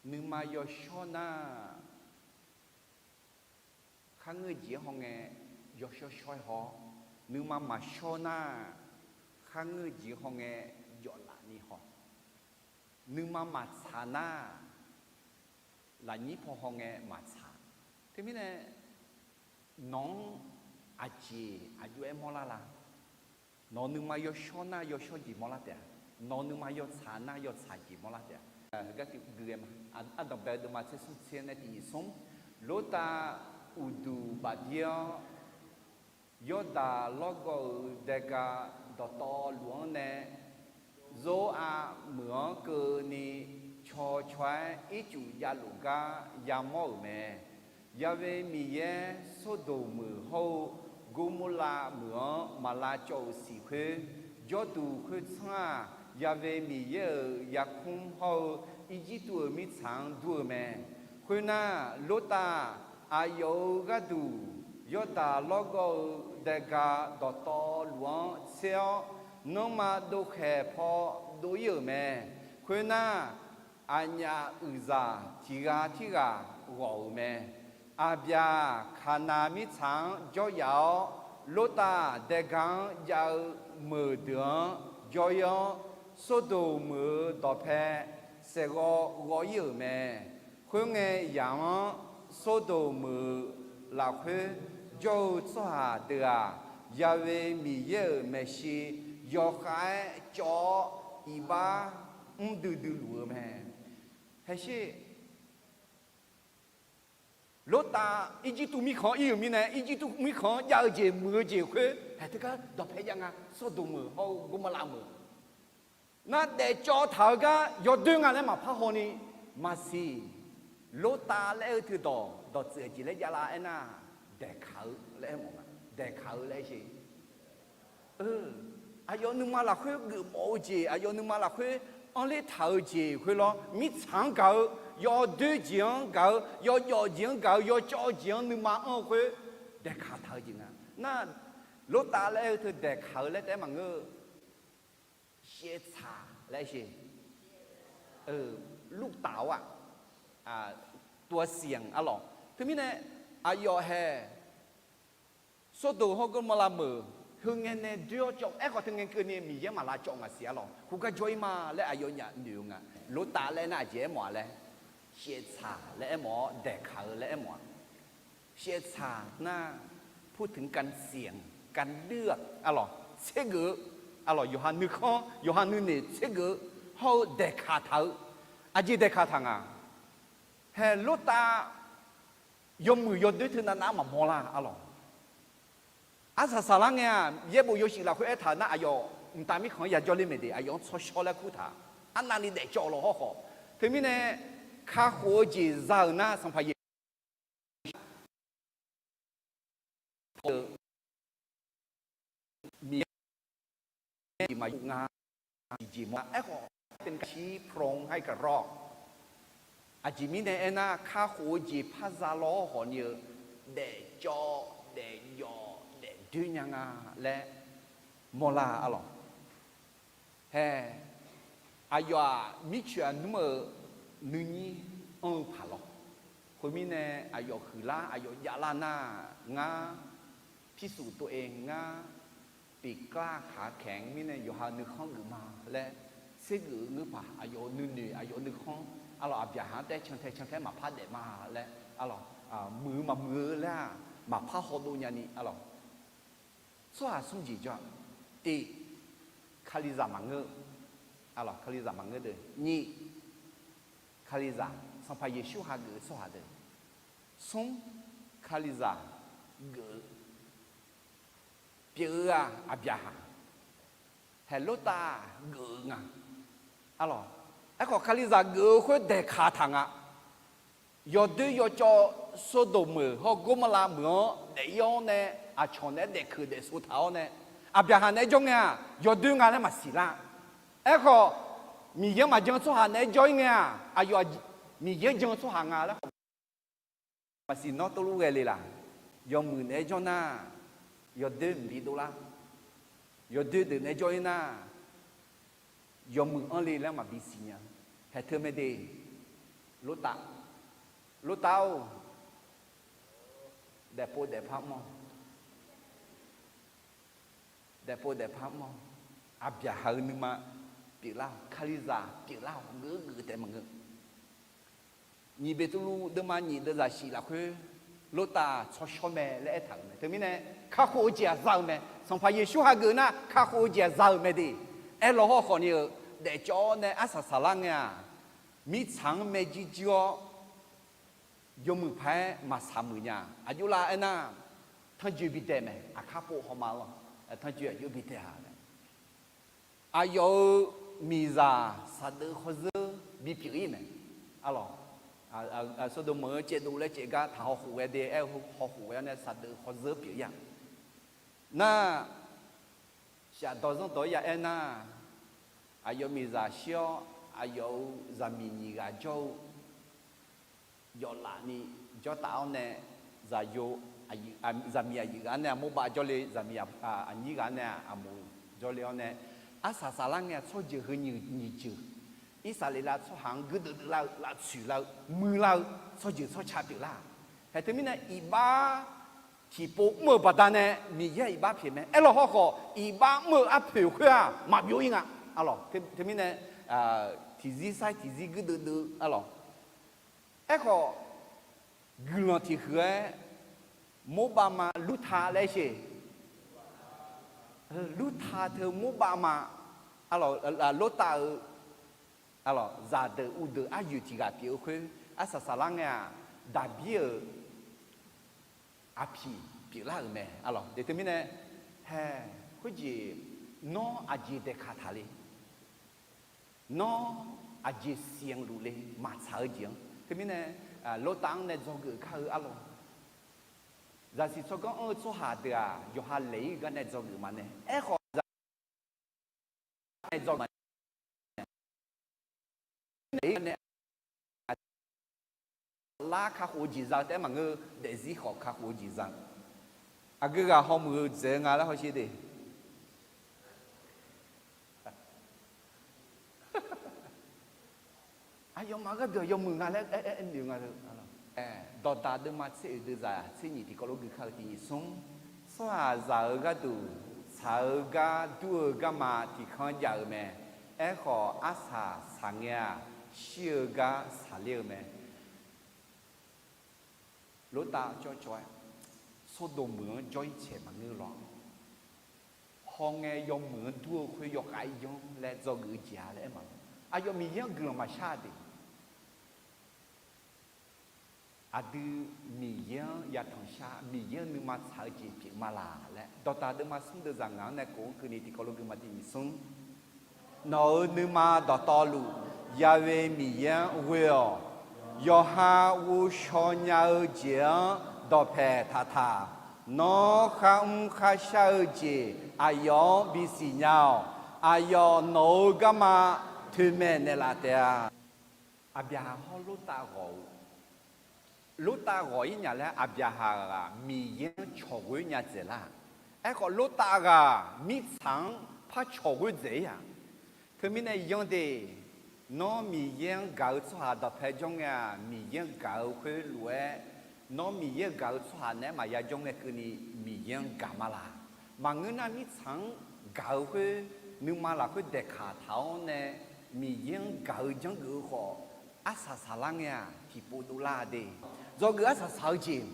Nuima yawshawr nar, kharngeur jeq-anr hawngae yawshawr shawr-aer haw-awr, nuima maqshawr nar, kharngeur jeq-anr hawngae jawflaf ni haw. Nuima maqtsaq nar, lafnyir paw hawngae maqtsaq. Teumirnae nawq-anr aqjeq aqjox-aer mawrlar la? Nawq nuima yawshawr nar yawshawr jeq mawrlar taef-a. Nawq nuima yawtsaq nar yawtsaq jeq mawrlar taef-a. Heugar tiqgui ghae ma. Ardanqbae deuvma tser smr tser nae tiq nyiq smr, Lortav uqduq bafdir-awr, Yawrdaq lawrgawv-euq daega dawqtawvluf-anr nae, Zor-a meuq-anr keuvni caw caw-aer ircuf javluf gar yamawr-euq mae. Ya've Miqyaer Sordoq meuq hawr-eu Gormorlav meuq-anr maq lavcawv-euq siq khoer, jawrduq khoertsanr-aq, Ya've Miqyaer-euq yarkmr hawr-eu Irjirtuv-euq mirtsaq-anr dur-eu mae. Khoernar, Lortav aqyawf-euq gharduq Yawrdaq lawrgawv-eu daega dawqtawvluf-anr tser-awr, nanrma dovkhaeq paw dov-ir-euq mae. Khoernar, aqnyaf uiqzaq tiq ghaq tirghaq ghawq-euq mae. Aqbyaq Kaqnav mirtsaq-anr jawryaf-awr, Lortav daega-anr jav-eu meuq deuq-anr jawr-ir-awr, Sordoq meuq-euq dawqpae saeqghawv ghawv-ir-euq mae. Khoerngae, yaq-anr Sordoq meuq-euq lafkhoer jawr-eu tsawrhaq deuq-aq, Ya've Miqyaer-euq maeqshi yawkhav-aer cawv-awr, iqbax mr duidui luf-eu mae. Haesher, Lortav Irjirtuv mirkhanq-anr ir-euq mirnae, Irjirtuv mirkhanq-anr jav-eu jeq muiq-eu jeq khoer haeq teugar dawqpae jav nga. Sordoq meuq hawr-eu Gormorlav meuq nar daefcawv taq-eu gar yawdoer nga laer maqpar hawni maqsiq. Lortav laer-eu teudawq dawqtsuif aqjeq laer javlar aernar, daeqkaq-eu laer aermawf nga. Daeqkaq-eu laer aer sher. Aqyawf nuima lafkhoer geufmawf-eu jeq, aqyawf nuima lafkhoer anrler taq-eu jeq khoerlawr, mirtsaq-anr gaq-eu, yawdoer jeq-anr gaq-eu, yawjawf jeq-anr gaq-eu, yawcawv jeq-anr nuima anr-eu khoer daeqkaq taq-eu jeq nga. Nar, Lortav laer-eu teu daeqkaq-eu laer taef-aer maqngeur-eu, shaevtsaq laer aer sher. Lurtaf-awr-aq, tuasianq arlawq. Teumirnae aqyawf hae Sordoq hawr Gormorlav meuq heungae nae doer-awr cawv, aerkhawf teungae keuvni Miqyaer maq lavcawv ngaq siq arlawq. Khoergar jawr-ir ma laer aqyawfnyaf noeq-eu nga. Lortav laer nar aqjeq aermawf-a laer, shaevtsaq laer aermawf-awr daeqkaq-eu laer aermawf-a. Shaevtsaq nar, พูดถึงการเสี่ยง การเลือก arlawq, tsergeuf-eu arlawq, yawqha nuikhanr yawqha nuinoeq tsergeuf-eu hawr-eu daeqkaq taq-eu Aqjeq daeqkaq taq nga. Hae, Lortav yawmuiq yawdoer teu navnav maqmawr lar arlawq. Arsaq saqlar ngae-aq, yaerbof yawshuif lafkhoer aertaq nar, aqyawf mqtav mirkhanq-anr yajawr ler maeq de, aqyawf-anr tsawrshawr laer kurtaq. Arnavni daefcawv law hawrkhawf, teumirnae kakhof-eu jeq za-euq nar, Sanqpaq Yeqsur Miqyaer maqyuf nga. Tiqjeq mawr aerkhawf, teqnmr kashir pron haer kaqrawr. Aqjeq mirnae aernar, kakhof-eu jeq par za law hawrkhawf ni-eu, daefcawv, daefjawv, daefdoer nya nga laer mawrlar arlawq. Hae, aqyawf-aq mircoeq aqnmr-euq nuinyir anr-eu paq lawr. Khoermirnae, aqyawf huiqlar aqyawf javlar nar, ngar พิสูจน์ตัวเอง ngar tiqkar kaq-a kaeq-anr mirnae yawqha-euq nuikhanr geuf ma laer, tsergeuf-eu ngeur paq, aqyawf-euq nuinoeq aqyawf-euq nuikhanr arlawq, aqbyaqhaq-anr taer cantae cantae maqpar daef ma laer arlawq, muiq-eu maqmuiq-eu laer-aq maqpar hawdov nyani arlawq. Tsawrhaq smr jeq jawr-a. Tiq, Kalizaq maqngeur. Arlawq, Kalizaq maqngeur deuq. Nyiq, Kalizaq, Sanqpaq Yeqsur hageuf-eu tsawrhaq deuq. Smr, Kalizaq geuf-eu pyeuf-eu-aq aqbyaqhaq, hae Lortav geuf-eu nga. Arlawq, aerkhawf Kalizaq geuf-eu khoer daeqkaq taq nga. Yawdoer yawcawv Sordoq meuq hawr Gormala meuq-anr daef-ir-awr nae, aqcawq naeq-aer daefkeuq daefso taq-awr nae, aqbyaqhaq naeq-aer jawr ngae-aq yawdoer nga laer maqsiq lar. Aerkhawf, Miqyaer-anr maqjan-eu tsawrhaq naeq-aer jawr-ir ngae-aq, aqyawf Miqyaer-anr jan-eu tsawrhaq nga laer khawf maqsiq. Nawr tov luf ghae le laq? Yawmuiq naeq-aer jawr nar, yawdoer mqbi dovlar. Yawdoer deuq naeq-aer jawr-ir nar, yawmuiq anr le laer maqbi siqnya. Hae teu mae de, Lortav, Lortav-or, daefpov daefpar mr-awq. Daefpov daefpar mr-awq. Aqbyaqhaq-eu nuima pyeuflar-awq. Kalizaq pyeuflar-awq. Geuf geuf taef maqngeur. Nyiq Beqtuvluv deuvma nyiq deuvzaq shif lafkhoer, Lortav tsawrshawr mae laer aertaq-euq mae. Teumirnae, kakhof-eu jeq-aq za-eu mae. Sanqpaq Yeqsur hageuf nar kakhof-eu jeq-aq za-euq mae de. Aerlaw hawrkhawf ni-eu, daefcawv-awr nae arsaq saqlar ngae-aq, mirtsaq-anr maerjuir juir-awr, yawmuiq paq-aer maqsaq muiq nya. Aqjox lar aernar, tanrjoe bidae mae. Aqkar pov hawma lawr, tanrjoe aqjox bidae-a laer. Aqyawf-euq miqzaq saqdeuq hawzeur bipyeuf-ir mae. Arlawq, Sordoq meuq-eu caevdov laer caevgar taq hawkhof ghae de, aer-eu hawkhof ghae-awr nae saqdeuq hawzeur pyeuf-ir-a. Nar, shafdawq zanrdawq-aer ya aer nar, aqyawf miqzaq shir-awr aqyawf-euq zaqmiq nyiq ghaq jawr-eu yawflaf ni jawrtaf-awr nae, zaqyo, zaqmiq aqyuif ghaq nae aqmorbav jawrle, zaqmiq aqnyir ghaq nae aqmuiq jawrle-awr nae, arsaq saqlar ngae-aq tsawrjeuq heu nyiq jeuq, Irsaqleqlav tsawrhaq-anr guirdeuv deuv lar-eu, laftsoeq lar-eu, muiq lar-eu tsawrjeuq tsawrca pyeuflar-aq. Hae teumirnae iqbax tiqpov mr-euq baqdanae Miqyaer-aq iqbax pyeuf mae. Aerlaw hawrkhawf iqbax mr-eu arpoeq khoer-aq maqbyov-ir nga. Arlawq, teumirnae tiqzir sar-ir tiqzir guirdeuv deuv-eu arlawq. Aerkhawf, guiqlanq tiqhuiq-aer, morbav ma lurta laer sher. Lurta teu morbav ma, arlawq, Lortav-eu, arlawq, zaqdeuq uvdeuq aryoeq tiq ghaq pyeuf-eu khoer, arsaq saqlar ngae-aq, Daqbir-euq aqpiq pyeuflar-euq mae. Arlawq, de teumirnae, hae, khoerjeq, nawr aqjeq daeqkaq taq le. Nawr aqjeq siqanq luf le, maqtsaq-eu jeq-anr. Teumirnae, Lortav-anr nae dzawgeuf kar-eu arlawq. Zaqsiq tsawrganr anr-eu tsawrhaq deuq-aq, yawqha laeq-ir gar nae dzawgeuf maqnae. Aerkhawf, zaq nae dzawgeuf maqnae. Lar kakhof-eu jeq za-eu taef-aer maqngeur, daefzir khawf kakhof-eu jeq za. Aqgeu ghaq hawmuiq-eu dzaeq-eu nga laer hawsher de. Aqyawfmaf gharduq aqyawf muiq nga laer aer, aer, aer noeq nga. Dawqdaq deuvma tser oeq deuvzaq tser nyiq tiqkawv lof gui kar-eu tiq nyiq smr. Tsawrhaqzaq-euq gharduq tsaq-eu gar dur-eu garma tiq kanr jav-eu mae. Aerkhawf, arsaq saqngae-aq, shir-eu gar saqler-eu mae. Lortav cawvcawv-aer, Sordoq meuq-anr jawr-ir caeq maqngeur lawr. Hawngae yawmuiq-anr dur-eu khoer yawkhav-ir yanr laer dzawgeuf-eu jeq-a laer aer ma. Aqyawf Miqyaer-anr guiqlanq maqshar de. Aqdui Miqyaer-anr yatanq shar, Miqyaer-anr nuima tsaq-eu jeq pyeuf ma laq laer, dawqtaq deuvma smr deuvzaq ngaq-anr nae kof-anr keuvni tiqkawv lof gui ma tiq nyiq smr. Nawq-euq nuima dawqtawvluf, Ya'we Miqyaer-anr ghoe-awq. Yawqha ghovshaw nya-eu jeq-anr dawqpaeq taqtaq. Nawr kharmr kharshar-eu jeq aqyawf-anr bisiq nya-awq. Aqyawf nawq-euq garma toeqmaeq naeqlaf taef-a. Aqbyaqhaq hawr Lortav ghawq-eu, Lortav ghawq-ir nya laer Aqbyaqhaq ghaq Miqyaer-anr cawq ghoe nya dzaeq lar. Aerkhawf Lortav ghaq mirtsaq-anr par cawq ghoe dzaeq-ir-aq. Teumirnae yanr de, nawr Miqyaer-anr gaq-eu tsawrhaq dawqpae jawr ngae-aq, Miqyaer-anr gaq-eu khoer lof-aer, nawr Miqyaer-anr gaq-eu tsawrhaq naeq-aer maqya jawr ngae keuvni Miqyaer-anr gaq ma laq. Maqngeur nar mirtsaq-anr gaq-eu khoer, nuima lafkhoer daeqkaq taq-awr nae Miqyaer-anr gaq-eu janrgeuf-eu khawf, arsaq saqlar ngae-aq tiqpov dovlar de. Dzawgeuf arsaq saq-eu jeq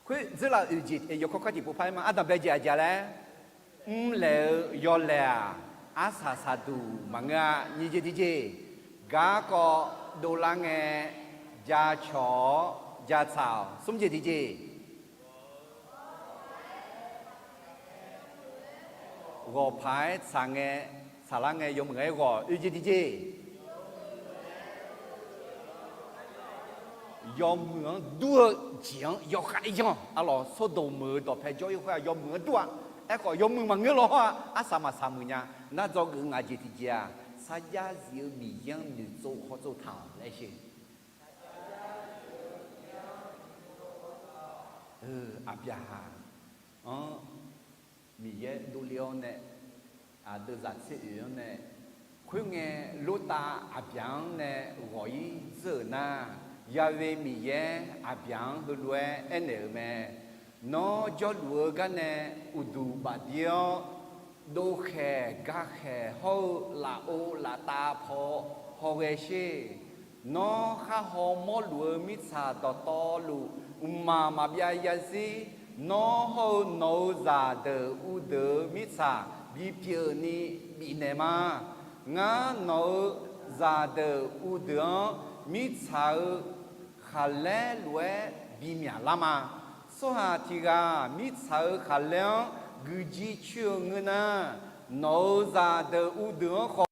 khoer dzeurlaf oeq jeq yawkawr kawr tiqpov par-aer ma. Ardanqbae jeq aqjeq laer, mrlaeq-eu yawlaeq-aq, arsaq saqduq maqngeur-a. Nyiq jeq tiqjeq, garkawv dovlar ngae jacawq-awr jatsaq-awq. Smr jeq tiqjeq, ghawqpaq-aer tsaq ngae, tsaqlar ngae yawmuiq-aer ghawq. Oeq jeq tiqjeq, yawmuiq-anr dur-eu jeq-anr yawkhav-aer yanr-awq. Arlawq, Sawrdoq meuq-eu dawqpae jawr-ir khoer-aq yawmuiq-anr dur-a. Aerkhawf yawmuiq maqngeur lawr hawr-aq, arsaq maqsaq muiq nya. Nar dzawgeuf ngaq jeq tiqjeq-aq, sarjax zif-eu Miqyaer-anr noeqtsov hawtsov taq-awq laer sher. Aqbyaqhaq-anr Miqyaer dovle-awr nae, aqdui zaq tser oeq-anr nae, khoerngae Lortav Aqbyaq-anr nae ghawq-ir dzeur-euq nar, Ya'we Miqyaer Aqbyaq-anr heulof-aer aernaeq-euq mae. Nawr jawrluf-eu garnae uqduq bafdir-awr, dovkhaeq gakhaeq hawr-eu lafov laftav paw hawghae sher. Nawr khar haw mawrluf-eu mirtsaq dawqtawvluf, mqmaq maqbyav zarzir, nawr hawr-eu nawq-euq zaqdeuq uvdeuq-eu mirtsaq bipyeuf ni bifnaeq ma. Ngar nawq-euq zaqdeuq uvdeuq-anr mirtsaq-euq khaqlaer lof-aer bimyaq lar ma. Tsawrhaq tiq ghaq mirtsaq-euq khaqlaer-anr guiqjir coer-eu ngeur nar, nawq-euq zaqdeuq uvdeuq-anr khawf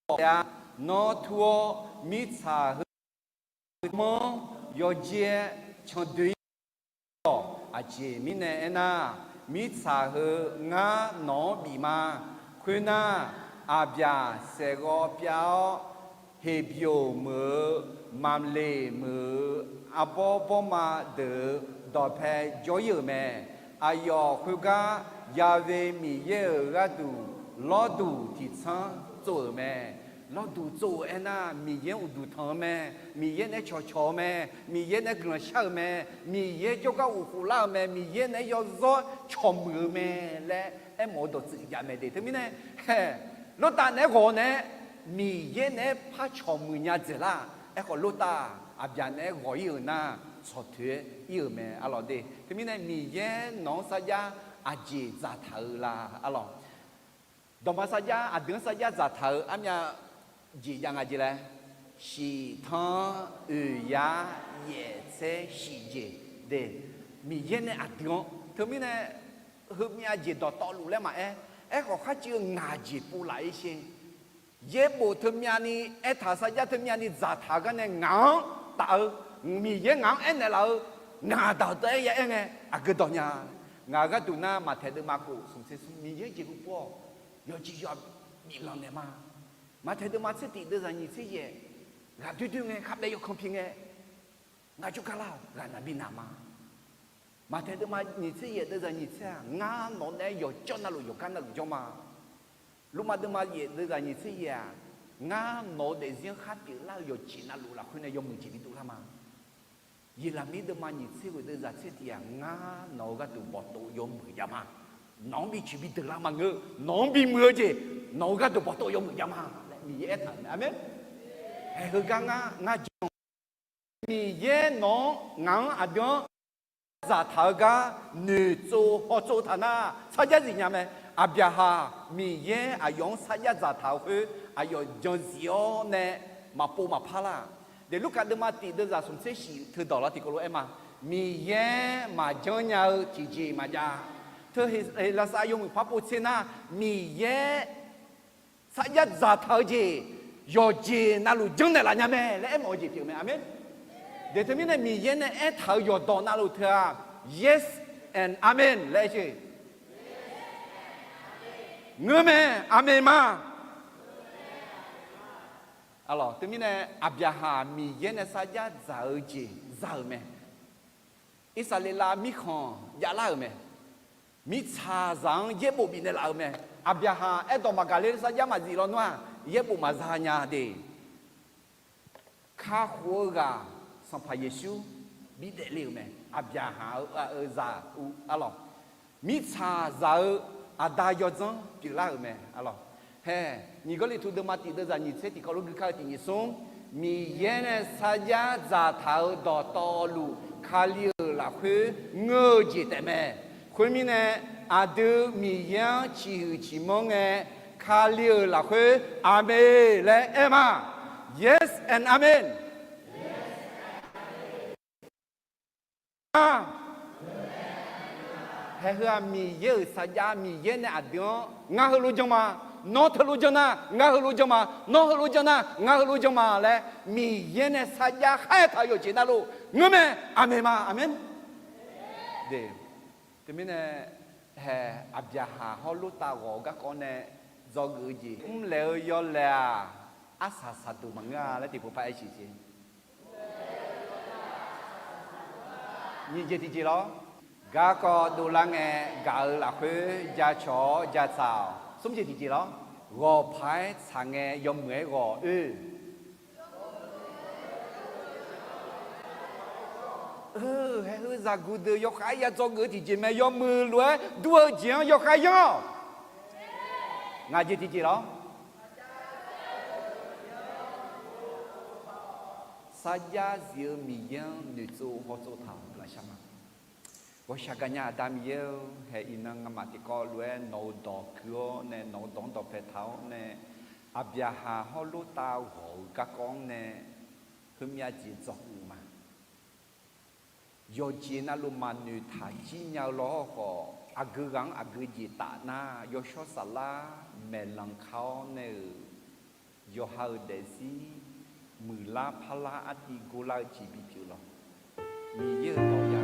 taef-a. Nawr tur-awr mirtsaq heu manr yawjir-aer candoe-ir-awq. Aqjeq mirnae aernar, mirtsaq heu ngar nawq-anr bif ma. Khoernar, Aqbyaq saeqghawv pyav-awr, Heqbyoq meuq-eu, Maqleq meuq-eu, arbawr bawrma deuq-euq dawqpae jawr-ir-euq mae. Aqyawf khoergar Ya'we Miqyaer-euq gharduq lawrduq tiqtsanr tsov-euq mae. Lawrduq tsov-euq aernar, Miqyaer uqduq tanq-eu mae, Miqyaer naeq-aer cawqcawq-eu mae, Miqyaer naeq-aer guiqlanq shar-euq mae, Miqyaer jawrgar ghofkhof lar-euq mae, Miqyaer naeq-aer yawzawr cawqmuiq-eu mae laer aermawf-eu dawqtsuif jav mae de. Teumirnae, hae, Lortav naeq-aer ghawq nae, Miqyaer naeq-aer par cawqmuiq nya dzaeq lar. Aerkhawf Lortav Aqbyaq naeq-aer ghawq-ir-euq nar, tsawqtoeq-aer ir-euq mae arlawq de. Teumirnae Miqyaer nawq-anr sarjax aqjeq dzaqtaq-eu la arlawq. Dawqma sarjax aqdui-anr sarjax dzaqtaq-eu armyav jeq jav nga jeq laer, shiq tanr oeq yar yaef tser shiq jeq de. Miqyaer nae aqdui-anr teumirnae heumyav jeq dawqtawvluf laer maqaer, aerkhawf khar civ-eu ngaq jeq pov laf-ir sher. Yaerbof teumyavni aertaq sarjax teumyavni dzaqtaq-eu gar nae ngaq-anr taf-eu, Miqyaer ngaq-anr aernaeq laf-eu, ngaq daq-euq taef-aer ya aer ngae aqgeu dawq nya. Ngaq-euq gharduq nar Maqtaeq deuvma khof smq tser smr Miqyaer jeqhu pov-awq, yawqjeq yawq biflanq naeq ma. Maqtaeq deuvma tser tiq deuvzaq nyiq tser yaef, ghaq doer doer ngae kharbaev yawkanr pi ngae, ngar jawrgar lar-awq ghaq naq bi naq ma. Maqtaeq deuvma nyiq tser yaef deuvzaq nyiq tser-aq, ngar nawq-eu naeq-aer yawqjawr navluf yawqgar navluf jawr ma. Lormav deuvma yaef deuvzaq nyiq tser yaef-aq, ngar nawq-eu daefzir-anr khar pyeuflar-eu yawqjeq navluf lafkhoer nae yawmuiq jeq bi dovlar ma. Yeqlaqmir deuvma nyiq tser ghoeq deuvzaq tser tiq-aq, ngar nawq-eu gharduq bawqtov yawmuiq jav ma. Nawq-anr bi coeq bi deuq lar maqngeur, nawq-anr bimuiq-eu jeq, nawq-eu gharduq bawqtov yawmuiq jav ma laer Miqyaer aertaq-euq mae. Aqmeq. Haeq heugar ngar ngar jan Miqyaer nawq-anr ngaq-anr aqdui-anr dzaqtaq-eu gar noeqtsov hawtsov taq nar, sarjax zifnya mae. Aqbyaqhaq Miqyaer aqyawf-anr sarjax dzaqtaq-eu khoer aqyawf jan zif-awr nae maqpov maqpar lar-aq. Deq Lurkaf deuvma tif deuvzaq smq tser shif teudawq lar tiqkawv lof-aer ma. Miqyaer maqjanr nya-eu tiqjeq maqjav. Teu Heqlaqsar yawmuiq par pov tser nar, Miqyaer sarjax dzaqtaq-eu jeq yawqjeq navluf janrnaeq laf nya mae laer aermawf-eu jeq pyeuf mae. Aqmeq. Deq teumirnae Miqyaer nae aertaq-euq yawqdawq navluf teu-aq, yes and amen laer aer-eu. Ngeur mae, aqmeq ma. Arlawq, teumirnae Aqbyaqhaq Miqyaer nae sarjax dzaq-eu jeq za-euq mae. Irsaqleqlav mirkhanq javlar-euq mae. Mirtsaqzaq-anr yaerbof bifnaeq laf-euq mae. Aqbyaqhaq aerdawq maqgaq ler sarjax maqzif lawnmr-aq, yaerbof maqza nya de. Kakhof-eu ghaq Sanqpaq Yeqsur bidaef le-euq mae. Aqbyaqhaq-eu aqyawf zaq uv arlawq, mirtsaqzaq-eu aqda yawdzanr pyeuflar-euq mae arlawq. Hae, nyiq Gawrliqtu deuvma tif deuvzaq nyiq tser tiqkawv lof gui kar-eu tiq nyiq smr, Miqyaer nae sarjax dzaqtaq-euq dawqtawvluf Kali-euq lafkhoer ngeur-eu jeq taef mae. Khoermirnae, aqdui Miqyaer-anr ciqhuiq ciqmanr ngae, Kali-euq lafkhoer aqmeq laer aer ma. Yes and amen. Haeheu-aq Miqyaer-euq sarjax, Miqyaer nae aqdui-anr ngar heulof jan ma, nawr teulof jan nar ngar heulof jan ma, nawr heulof jan nar ngar heulof jan ma laer Miqyaer nae sarjax khaer taq-eu yawqjeq navluf ngeur mae. Aqmeq ma, aqmeq. Teumirnae, hae, Aqbyaqhaq hawr Lortav ghawq-eu garkawv nae dzawgeuf-eu jeq mrlaeq-eu yawlaeq-aq, arsaq saqduq maqngeur-a laer tiqpov par aer siq jeq. Nyiq jeq tiqjeq lawr. Garkawv dovlar ngae gaq-eu lafkhoer jacawq-awr jatsaq-awq. Smr jeq tiqjeq lawr. Ghawqpaq-aer tsaq ngae yawmuiq-aer ghawq oe. Haeheu zaqguq deuq yawkhav ya dzawgeuf-eu tiqjeq mae, yawmuiq lof-aer dur-eu jeq-anr yawkhav yanr-awq. Ngaq jeq tiqjeq lawr. Sarjax zif-eu Miqyaer-anr noeqtsov hawtsov taq-awq guiqlanq shar ma. Ghawqshaq gaqnya Aqda Miqyaer-or, hae iqnan ngamaf tiqkawv lof-aer nawq-euq dawq kui-awr nae, nawq-euq dawq-anr dawqpae taq-awr nae, Aqbyaqhaq hawr Lortav ghawq-eu garkawv-anr nae heumyav jeq dzawgeuf ma. Yawqjeq navluf maqnoeq taq jir nya-eu lawr khawf, aqgeu ghaq-anr aqgeu jeq taf nar, yawshawr saflar maeqlanq ka-awr nae-euq yawqha-euq daefzir muiqlar parlar artiv gorlar-eu jeq bipyeuf lawq. Miqyaer-euq dawq ya